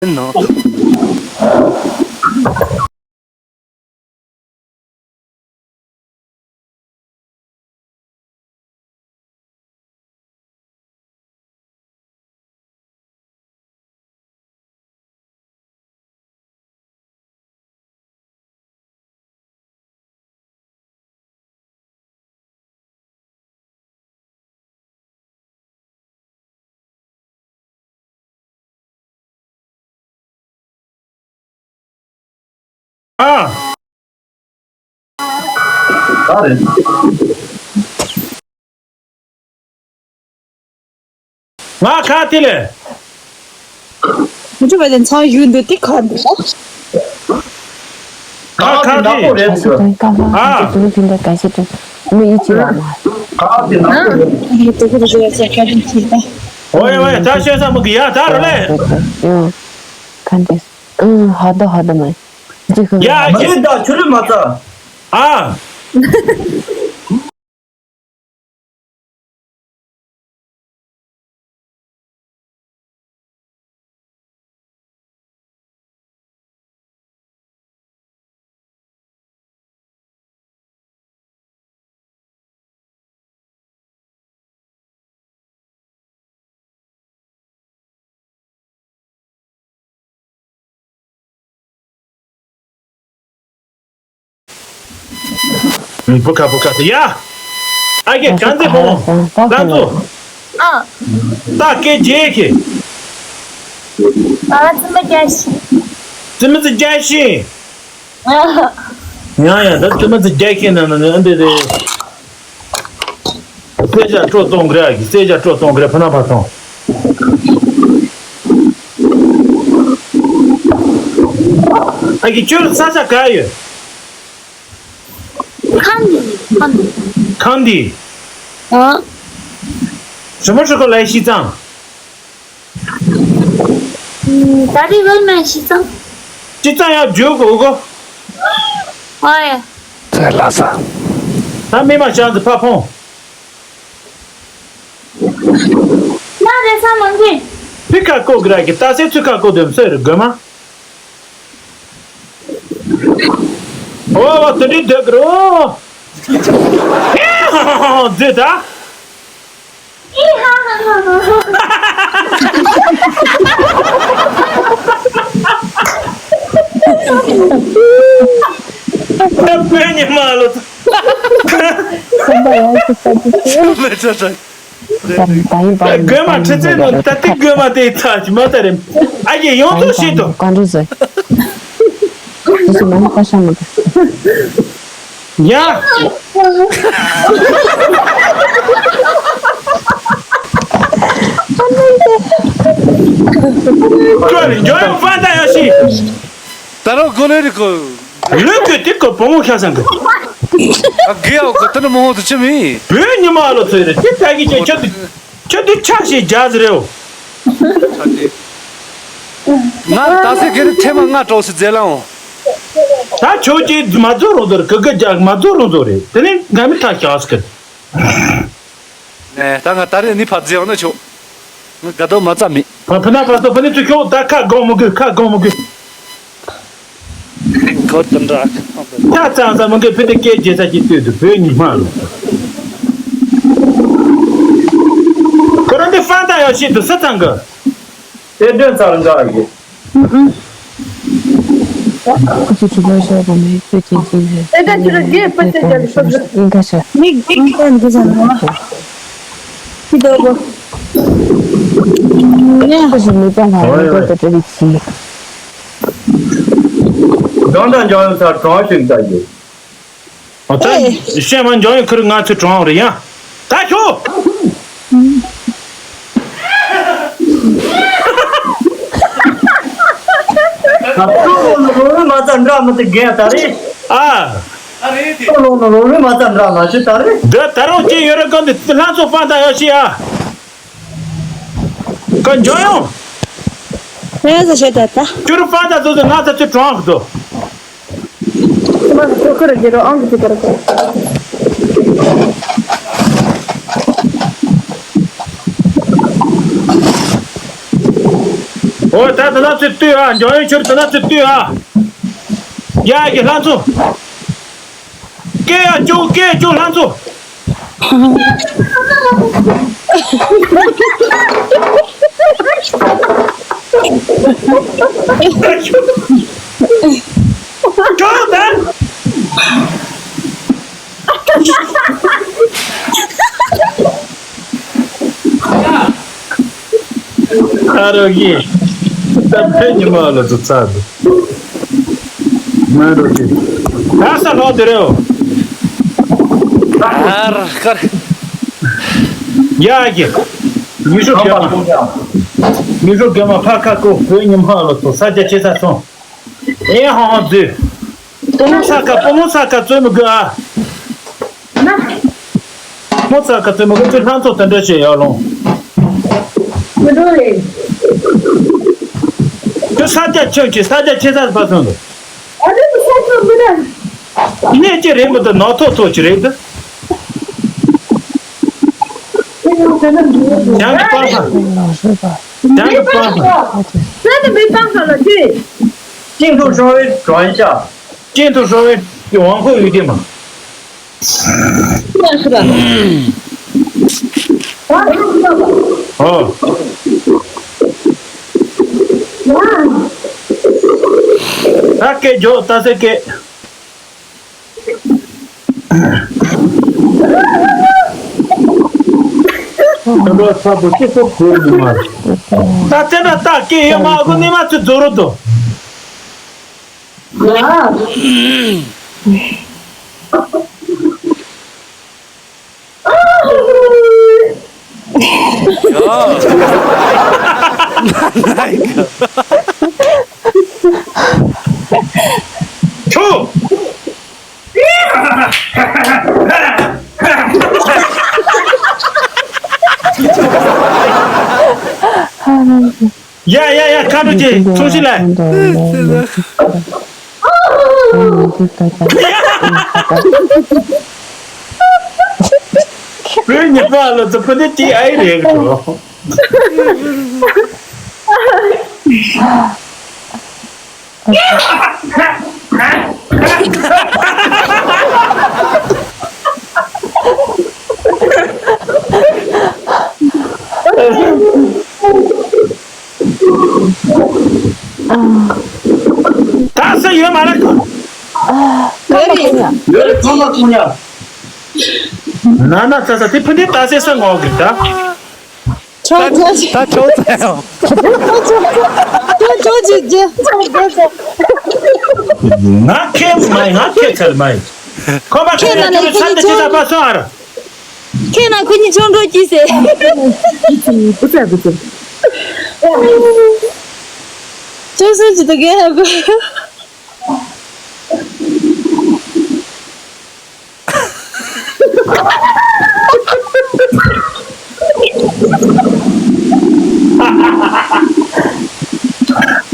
ཨ། ག་རེད། ང་ཁ་དེ་ལས། མུ་ཆུ་བ་ལན་ཚང་ཡུལ་འདི་དེ་ཁ་འདི། ང་ཁ་དེ། ཨ། མི་ཡི་ཅི་ཡང་མ། ཡི་དེ་གི་རེ་ཟེར་ཁ་དེ་ཅི་ད། ཨོ་ཡ་ཨོ་ཡ། ད་ཤེས་ས་མི་གི་ཡ་ད་རོ་ལེ། ཡོ། ཁ་འདི། ཨ། ཧ་ད་ཧ་ད་མ། ཅི་ཁ། ཡ་མ་ཡི་ད་ཆུ་རུ་མ་ཚ། ཨ། བུ་ཁ་བུ་ཁ་ཡ། ཨ་ཀེ་གང་ཚེ་བོང་། ལ་ཚོ། ཨ། ད་ཀེ་ཇེ་ཁེ། ཨ་ཙི་མ་རྒྱ་ཤི། ཙི་མ་ཙི་རྒྱ་ཤི། ཡང་ཡང་ད་ཙི་མ་ཙི་རྒྱ་ཤི་ན་ན་ན་འདི་རེད། སེ་ཇ་སྤྲོ་གཏོང་གི་རེད། སེ་ཇ་སྤྲོ་གཏོང་གི་རེད། ཕ་ན་ཕ་ཐོང་། ཨ་ཀི་ཁྱོད་ས་ཆ་ག་ཡོད། ཁམས་འདི་ཁམས་འདི། ཁམས་འདི། ཨ། ཞི་མ་ཧྲི་ཁོ་ལའི་ཤི་ཙང་། ད་རེས་བོད་སྨན་ཤི་ཙང་། ཤི་ཙང་ཡང་བརྗོད་དགོས་གོ། ཨ་ཡ། ཚེ་ལྷ་ས། ད་མི་མ་ཤང་དུ་ཕ་ཕོང་། ན་རེ་ས་མང་གི། ཕི་ཁ་ཀོ་གི་ར་གི་ད་སེ་ཚུ་ཁ་ཀོ་དེམ་སེ་རུ་དགོས་མ། ཨོ་བ་དེ་འདྲའི་སྡོད་གི་རོ། མཛེས་ད། ད་བོད་ཉི་མ་ལོ། སེམས་པ་ཡག་གི་ས་གི་ཤེས། མེད་ཆ་ཆ། ད་ཡིན་པ། དགོན་མ་ཁྲི་བཙན་ནོ་ད་ལྟའི་དགོན་མ་དེ་ཚ་ཅི་མ་ད་རེད། ཨ་ཡེ་ཡོང་ཐོག་ཤེས་ཏོ། བཀའ་འདྲི་ཟེར། དེ་ཚོ་མ་མ་ཁ་ཤ་མ་གི། ཡ། ཀོ་རེ་འཇོ་ཡང་ཧྥན་ཏ་ཡ་ཤི། ད་རོ་གོ་ལེ་རི་ཀོ། ལུག་གི་དེ་ཀོ་བུ་མོ་ཤ་ཟང་གི། ཨ་གེ་ཨོ་ཀོ་ད་ནི་མོ་ཧོ་དུ་ཆི་མི། བོད་ཉི་མ་ལོ་ཚོད་རེད་དེ་ད་གི་ཅེ་ཁྱོད་དུ་ཁྱོད་དུ་ཆག་ཤེས་རྒྱ་ཟི་རེའོ། ང་ད་སེ་གེ་རི་ཐེ་མ་ང་གྲོགས་སི་རྫས་ལའོ། ད་ཁྱོད་ཀྱིས་མ་རྫོགས་རུང་རྫོགས་རེད། གི་གི་རྒྱ་མ་རྫོགས་རུང་རྫོགས་རེད། དེ་ནས་ང་མི་ཐག་ཤག་སི་གི། ནས་ད་ང་ད་རེས་ནི་ཕར་རྫི་ཡང་ན་ཆོག་ང་དགའ་དོག་མ་རྩ་མེད། ཕ་ཕ་ན་ཕ་སོ་ཕ་ནི་ཚུ་ཁྱོད་ད་ཁ་སྒོང་མོ་གི་ཁ་སྒོང་མོ་གི། གོ་དོན་ར། ད་ཙང་ཙང་མོ་གི་ཕི་དེ་སྐད་རྒྱལ་ས་ཀྱི་སྟོད་དུ་བོད་ཉི་མ་ལོ། ཁོ་རང་འདི་ཧྥན་ཏ་ཡ་ཤི་དུ་ས་ཚང་གི། དེ་དོན་ཚར་འགའ་ཡོད། ཁོ་ཚོ་གྲུ་པར་ཤོར་བ་མེད་ཁོས་ཅིག་ཅིག་རེད། ཨེ་ད་ཁྱོད་རང་རྒྱས་པ་ཅན་ཅན་ཁོ་ཚོ་ཨིན་ཀ་ཤ། མིག་མིག་ཨིན་ཀ་འདི་ཟ་ནོ། ཁྱི་དོ་གོ། ཉ་ཁོ་ཚོ་མི་པང་ང་རང་རྒྱས་པ་ཅན་ཅིག། འགྲོ་འདྲ་འཇོག་ཡོང་ཚར་གྲོང་ཞིག་ལྟ་རྒྱུ། ཨོ་ད་ཨེ། བཤད་མ་འཇོག་ཡོད་ཁུར་ང་ཚོའི་གྲོང་རེད་ཡ། ད་ཤོག་ད་ཁྱོད་ལོ་ནོ་ལོ་རུ་མ་ཚ་འདྲ་མི་ཏི་རྒན་ད་རེད། ཨ། ཁྱོད་ལོ་ནོ་ལོ་རུ་མ་ཚ་འདྲ་མ་ཤི་ད་རེད། འདི་ད་རུང་སྐྱེས་ཡོད་ར་གང་འདི་ལྷ་ཚོ་པང་ད་ཡོད་ཤི་ཨ། ཀ་འཇོག་ཡོང་། ཧེ་ཟ་ཤེ་ད་ད། ཁྱོད་རུ་པང་ད་ཚོ་ཚོ་ང་ཚ་ཚོའི་གྲོང་གི་དོ། མ་ཁོ་ཁོ་ར་རྒྱལ་རོ་ཨང་གི་ཅི་ཀ་ར་ཀ། ཨོ་ད་ད་ན་ཚོད་ལྟོས་ཨ། འཇོག་ཡོད་ཁྱོད་ད་ན་ཚོད་ལྟོས་ཨ། ཡ་གི་ལྷ་མཚོ། སྐད་ཡ་ཅོ་སྐད་ཅོ་ལྷ་མཚོ། ཅོ་ད། ཨ་རོ་གི། ད་ཕན་ཉི་མ་ལ་ཚོ་ཚ་འདུག་མ་རོ་གི། ད་ས་ལོག་དེ་རེད། ཨ་ར་ཀར། ཡ་གི། མི་ཤོག་རྒན་མ། མི་ཤོག་རྒན་མ་ཕ་ཁ་ཀོ་བོད་ཉི་མ་ལ་ཚོ་ས་རྒྱ་ཆེ་ས་སོང་། ཨེ་ཧང་ཧང་ཛི། པུ་མོ་ས་ཀ་པུ་མོ་ས་ཀ་བཙོན་མི་དགོས་ཨ། ན། པུ་མོ་ས་ཀ་བཙོན་མི་དགོས་ཁྱོད་ལྷ་མཚོ་དེ་འདྲ་བྱས་ཡར་ལོངས། མི་འགྲོ་རེད། ཁྱོད་ས་རྒྱ་ཆེན་གྱི་ས་རྒྱ་ཆེ་ས་ཕ་སོང་འདུག་ཨ་ནི་ས་ཀ་མི་འདྲ། གནས་ཀྱི་རེད་མི་འདུག་ནག་ཐོག་ཐོག་ཀྱི་རེད་འདུག་ཡང་གི་པང་ཁ། ཡང་གི་པང་ཁ། ས་ནི་མི་པང་ཁ་ལ་ཅི། ཅིང་ཐུ་ཧྲོ་ཝེ་ཀྲོན་ཤ། ཅིང་ཐུ་ཧྲོ་ཝེ་ཝང་ཁོ་ཡུ་ཏི་མ། ཨོ། ད་སྐད་རྒྱོག་ད་སེ་སྐད། ཁྱོད་ཚ་པོ་གཅིག་པོ་གོས་ནི་མ། ད་དེ་འདྲ་ད་སྐད་ཡོད་མ་གོ་ནི་མ་ཚོད་རྫོ་རོ་དོ། ཆུ། ཡ་ཡ་ཡ། ཁ་འགྲོ་ཅེ་ཆུང་ཤི་ལ། བོད་ཉི་མ་ལ་ཚོ་ཕུ་ནི་ཏི་ཨའི་རེད་འགྲོ། ད་ས་ཡོད་མ་རེད། ཡོད་རེད། ཡོད་རེད། ཚང་མ་ཁུངས་ཡ། ན་ན་ཚ་ཚ་དེ་ཕུ་འདི་ད་སེ་ས་ངོ་གི་ད། ད་ད་ཆོག་ཚ་ཡང་། ད་ཆོག་ཅི་ཅི་ཆོག་ཆོག་ཆོག་ང་ཁེ་མ་ང་ཁེ་ཚར་མ་ཡིན། ཁོ་པ་ཁེ་ན་ཁེ་ན་ཁེ་ཚར་ཏེ་ཅི་ད་པ་སོང་ཨ་ར། ཁྱེད་རང་ཁོ་གཉིས་ཆུང་འགྲོ་གྱིས་ཟེར། བུ་ཚ་བུ་ཚ། ཅོ་སུ་ཅི་ད་གེ་ཧ་གོ།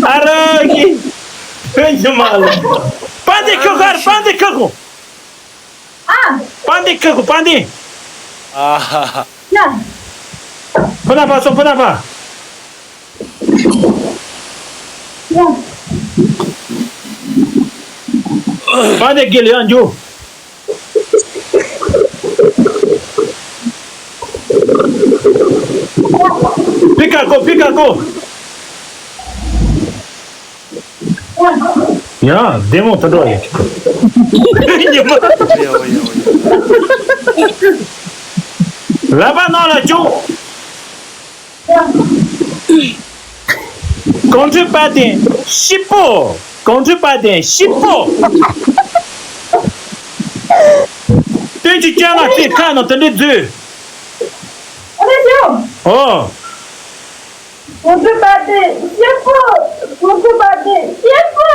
ཨ་ར་གི། ཕན་ཅི་མ་ལ། པ་འདི་ཁྱོད་གར་པ་འདི་ཁྱོད་གོ། ཨ། པ་འདི་ཁྱོད་གོ་པ་འདི། ཨ་ཧ་ཧ། ཡ། ཕུ་ན་པ་སོང་ཕུ་ན་པ། ཡ། པ་འདི་དགེ་ལ་ཡང་འཇུ། ཕི་ཀ་ཀོ་ཕི་ཀ་ཀོ། ཡང་བདེ་མོ་དུ་འགྲོ་ཡིན། ཉི་མ། ལག་པ་ནང་ལ་བཅུག། གོང་ཁྲོས་དཔལ་ལྡན་སྐྱིད་པོ། གོང་ཁྲོས་དཔལ་ལྡན་སྐྱིད་པོ། བསྟན་བཅོས་བཅོ་ལྔ་རྩེ་ཁ་ནང་དེ་འདྲས་འཛུལ། ཨོ། གོང་ཁྲོས་དཔལ་ལྡན་སྐྱིད་པོ། གོང་ཁྲོས་དཔལ་ལྡན་སྐྱིད་པོ།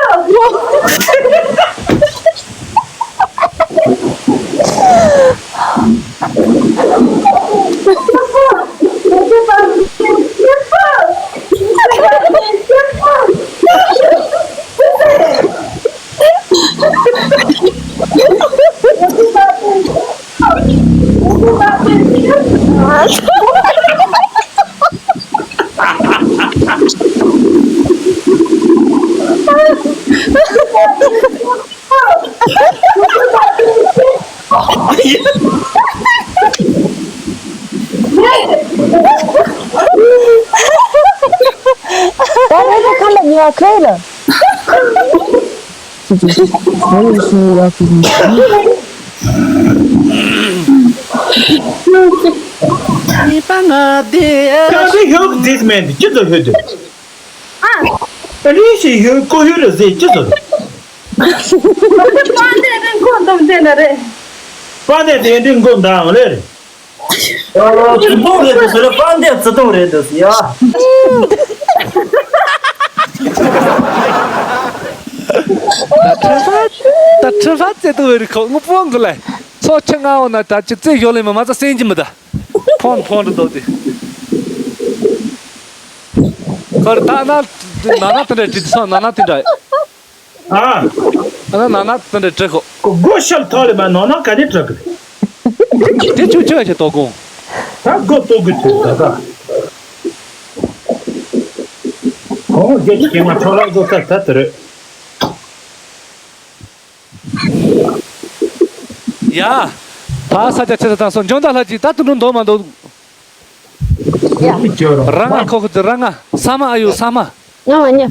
ད་ངས་ཁ་ལ་ཉེ་བ་ཁོས་ལ། ཉི་མ་ང་དེ། ཀ་ཟི་ཧོབ་ཛིས་མེན་ཅི་ཙོ་ཧོད། ཨ། རི་ཤི་ཧོད་ཀོ་ཧོད་ར་ཟེ་ཅི་ཙོ། པ་ནེ་དེ་རིང་གོ་འདུག་དེ་ན་རེད། པ་ནེ་དེ་རིང་གོ་འདུག་རེད། ཨ། ཚུ་ཏོང་རེད་དོ་ཟེར། པ་ནེ་ཚུ་ཏོང་རེད་དོ་ཟེར་ཡ། ད་ཁྲི་ཕ་ད་ཁྲི་ཕ་ཙེ་ཏུ་བེ་རི་ཁོ་ངུ་པོང་གི་ལ་ཚོ་ཆེ་ང་འོ་ན་ད་ཅི་ཙེ་ཡོ་ལེ་མ་མ་ཙ་སེན་གྱི་མི་ད། ཕོན་ཕོན་རུ་འདོགས་ཏེ། ཁར་ད་ན་ན་ན་དེ་འདྲ་དྲི་སོང་ན་ན་དེ་འདྲ། ཨ། ཨ་ན་ན་ན་དེ་འདྲ་དྲི་ཁོ། སྒོ་ཤར་ཐོག་ལས་མ་ནོ་ན་ག་ནས་དྲི་གི། དེ་ཆུ་ཆུ་ཞིག་ཏོ་གོང་། ད་སྒོ་ཏོ་གི་དུས་ད་ད། ཁོང་རྒྱལ་གྱི་ང་ཁྲོ་ལག་སྒོ་ཁ་ད་དེ་རེད། ཡ། ད་ས་ཆ་ཆེ་ས་དང་སོ་འཇོན་ད་ལྷ་ཅིག་ད་དུ་འགྲོ་འདོད་མ་འདུག་ཡ། རང་ང་ཁོ་ཁོ་ཚོ་རང་ང་ས་མ་ཨ་ཡོ་ས་མ། ང་མ་ཉ།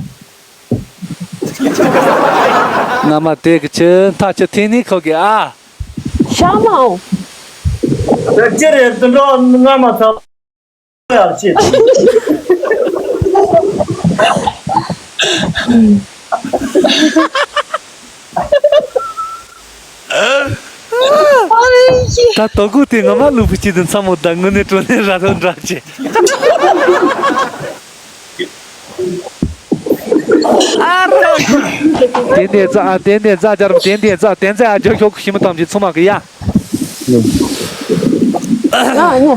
ང་མ་དེ་གི་ཆེ་མཐའ་ཆེ་ཐེ་ནི་ཁོ་གི་ཨ། ཤ་མ་འོ། ད་ཅི་རེད་དུ་འགྲོ་ང་མ་ཚ། ཡར་བྱེད། ད་དོ་གུ་དེ་ང་མ་ལུག་པུ་ཅི་དུ་མཚམས་མོ་ད་དངོས་གནས་དྲོ་ནས་ར་རོ་འདྲ་ཆེ། ཏན་ཏན་རྩ་ཨ་ཏན་ཏན་རྩ་རྒྱ་རམ་ཏན་ཏན་རྩ་ཏན་རྩ་ཨ་ཇོ་ཤོག་ཤི་མི་དམ་ཅི་ཚོ་མ་གི་ཡ། ཨ་ཉ།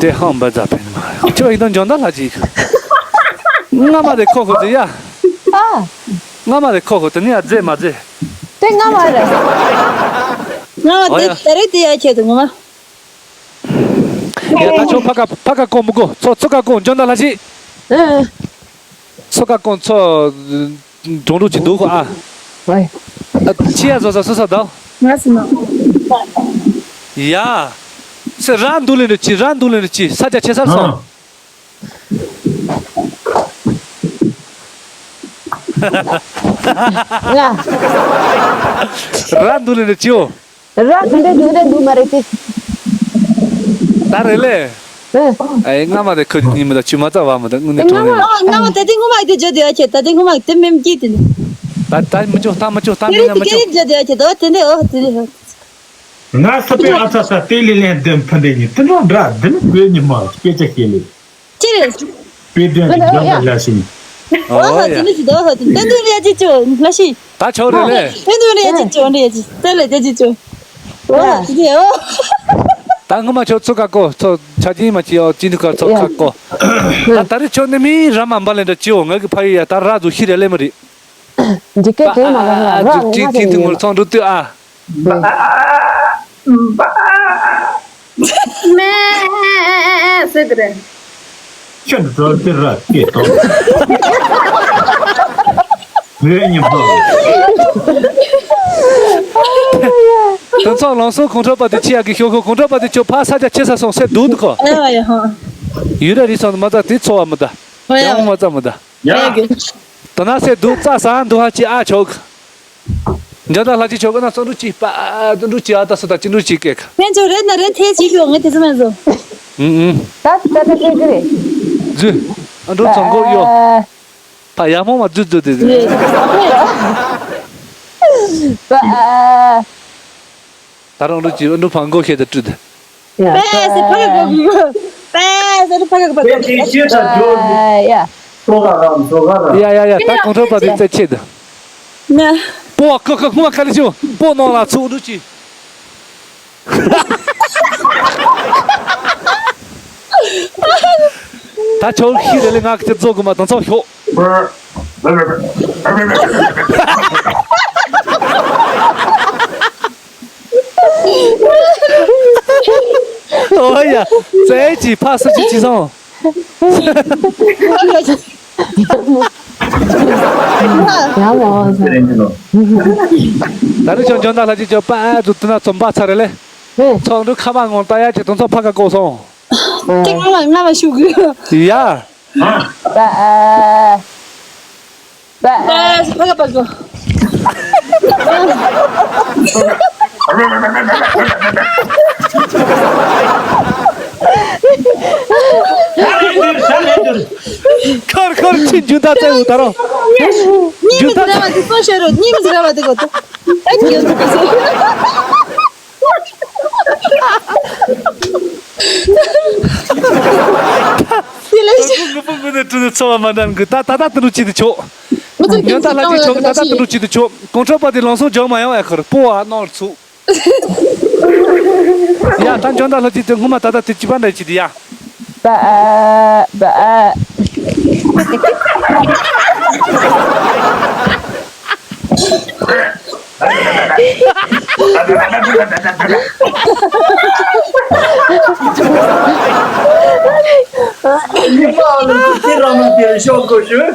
དེ་ཧང་བ་ཛ་ཕན་མ་ཁྱོད་ཡིན་དང་འཇོན་ད་ལྷ་ཅིག་སྔ་མ་དེ་ཁོ་ཁོ་དེ་ཡ། ཨ། སྔ་མ་དེ་ཁོ་ཁོ་དེ་ནི་ཡ་རྫས་མ་རྫས། དེ་སྔ་མ་རེད། སྔ་མ་དེ་ད་རེས་དེ་ཡ་ཁྱེད་དུ་ངོ་མ། ཡ་ད་ཆོ་ཕ་ཀ་ཕ་ཀ་ཀོ་མི་གོ་ཚོ་ཚོ་ཀ་ཀོ་འཇོན་ད་ལྷ་ཅིག་ཨ། ཚོ་ཀ་ཀོ་ཚོ། འགྲོ་འགྲོ་ཅི་འདུག་ཨ། ཝེ། ཨ་ཅི་ཡ་བཟོ་ས་སོ་ས་དང་། ང་སི་ནོ། ཡ། སེ་ར་འདུག་ལེ་འདྲ་ཅི་ར་འདུག་ལེ་འདྲ་ཅི་ས་ཆ་ཆེ་སར་སོང་། ང་། ར་འདུག་ལེ་འདྲ་ཅི་འོ། ར་དེ་འདྲ་འདུག་རེད་འདུག་མ་རེད་དེ། ད་རེད་ལེ། ཨེ། ཨེ་སྔ་མ་དེ་ཁོ་གཉིས་མི་ད་ཆུ་མ་རྩ་བ་མི་ད་དངོས་གནས་དྲང་གནས། ཨ་སྔ་མ་ད་དེ་སྔོན་མ་དེ་བརྗོད་དེ་ཡ་ཁྱེད་ད་དེ་སྔོན་མ་དེ་མེམ་སྐྱིད་དེ་ནི། ད་ད་མི་ཆོག་ད་མི་ཆོག་ད་མི་ན་མི་ཆོག་དེ་རེད་དེ་བརྗོད་དེ་ཡ་ཁྱེད་ད་དེ་འདྲ་ཨོ་དེ་འདྲ་ཨོ། ང་ས་པའི་ཨ་ཚ་ས་དེ་ལི་ལན་དེ་ཕ་འདྲེ་ཉི་དེ་འགྲོ་འདྲ་དེ་ནི་བོད་ཉི་མ་སྐད་ཆ་བཤད་ལེ། ཅི་རེད། པེ་ཏྲེན་གྱི་ལྗོངས་ལ་ལ་ཞིང་། ཨོ་ཧ་ཨོ་ཡ། དེ་ནི་ཅི་དོ་ཧ་དེ་དེ་འདུག་རེད་ཅི་ཅོ་ལ་ཤི། ད་ཆོག་རེད་ལེ། དེ་འདུག་རེད་ཅི་ཅོ་རེད་ཅི་དེ་ལེ་དེ་ཅི་ཅོ། ཨོ་ཧ་དེ་ཨོ། ད་ངོ་མ་ཆོག་ཚོ་ཀ་ཀོ་ཚོ་ཆ་ཅི་མ་ཅི་ཨོ་ཅི་འདུག་ག་ཚོ་ཀ་ཀོ། ད་ད་རེ་ཆོག་ནི་མི་ར་མ་འབའ་ལེ་འདྲ་ཅི་ཨོ་ང་གི་ཕ་ཡི་ཡ་ད་ར་ཛུ་ཤི་རེ་ལེ་མ་རེད། འཇིགས་སྐད་དེ་མ་ག་ལ་ར་ཨ་ང་ཅིག་དེ་ཅིག་དེ་ངོར་ཚོང་འགྲོ་དུས་ཨ། མེ་ཟེར་གི་རེད། ཁྱོད་འགྲོ་དེ་ར་སྐད་གཏོང་། བོད་ཉི་མ། དོན་ཚོགས་ལང་སོ་གོང་ཁྲོ་པ་དེ་ཆི་ཡ་གི་ཤོག་ཤོག་གོང་ཁྲོ་པ་དེ་ཆོ་ཕ་ས་ཆ་ཆེ་ས་སོང་སེ་སྡུག་འདུག་གོ། ཨ་ཡ་ཧ། ཡུ་ར་རི་སོང་མ་ཙ་དེ་ཚོ་བ་མི་ད། ཨ་ཡ། ཡང་མ་ཙ་མི་ད། ཡ། ད་ན་སེ་འདུག་རྩྭ་ས་འདུག་ཧ་ཅི་ཨ་ཆོག་འཇོན་ད་ལྷ་ཅི་ཆོག་གི་ན་སོ་འདུག་ཅི་པ་འདུག་ཅི་ཨ་ད་སོ་ད་ཅི་འདུག་ཅི་ཀེག་ཕན་ཚུན་རེད་ན་རེད་ཐེ་ཅི་གི་ངས་དེ་ཚོ་མེད་བཟོ། ཨུ་ཨུ། ད་ད་ད་ཀེག་གི་རེད། ཛུ། ཨ་འདུག་ཚོང་གོ་ཡོ། ཨ། ཕ་ཡ་མོ་མ་ཛུ་ཛུ་དེ་ཛུ། པ། ད་རང་འདུག་ཅི་འདུག་ཕང་གོ་ཤེད་དུ་ཀྲུ་དེ། ཡ། པས་སེ་ཕ་ག་གོ་གི་གོ། པས་སེ་ཕ་ག་གོ་པས་སེ་ཤེས་ཚ་ཇོ། ཨ་ཡ། སོ་ག་རང་སོ་ག་རང་། ཡ་ཡ་ཡ། ད་གོང་ཁྲོ་པ་དེ་རྩེ་ཆེད་དུ། ན། པོ་ཁ་ཁ་ཁུ་མ་ཁ་ལི་ཆུ་པོ་ནོ་ལ་ཚུགས་འདུག་ཅི། ད་ཆོག་ཤི་རེ་ལེ་ང་ཁྱེད་རྫོགས་གི་མ་དང་ཚོགས་ཤོག་ཨོ་ཡ། ཙེ་ཅི་ཕ་སུ་ཅི་ཅི་སོང་། ཡང་མ་འོང་ཟེར། ད་རེས་ཅོ་འཇོན་ད་ལྷ་ཅི་ཅོ་པ་ཨ་ཙུ་ཏུ་ན་ཚོམ་པ་ཚ་རེ་ལེ། ཧེ། ཚོགས་འདུ་ཁ་མ་ངོ་ལྟ་ཡ་ཅི་དུང་ཚོགས་ཕ་ག་གོ་སོང་། ཀྱང་ང་ང་མ་ཤུ་གི། ཡ། པ་ཨ། པ་ཨ། པ་ཕ་ག་པ་གོ། ཁར་ཁར་ཁྱི་འཇུ་ད་ཙེ་འུ་ད་རོ། ཉི་མི་ཟི་ར་བ་དེ་སོ་ཤ་རོ་ཉི་མི་ཟི་ར་བ་དེ་གོ་ད། ཨ་ཁྱི་འཇུ་ད་ཙེ། དེ་ལས་ཤ། ངུ་པོ་ངུ་ནས་དྲི་ནས་འཚོ་བ་མ་འདྲ་གི་ད་ད་ད་དུ་ཅི་དུ་ཆོག་ཉོན་ད་ལ་ཅི་ཆོག་ད་ད་དུ་ཅི་དུ་ཆོག་གོང་ཁྲོ་པ་དེ་ལང་སོང་འཇོག་མ་ཡོང་ཨ་ཁར་པོ་ཨ་ནོར་ཚུགས། ཡ་ད་འཇོན་ད་ལ་ཅི་དུ་ངུ་མ་ད་ད་དུ་ཅི་པ་འདྲ་ཅི་དུ་ཡ། པ་ཨ། པ་ཨ། ཉི་མ་ལ་དེ་རང་ལ་དེར་ཤོག་གོ་ཞུ།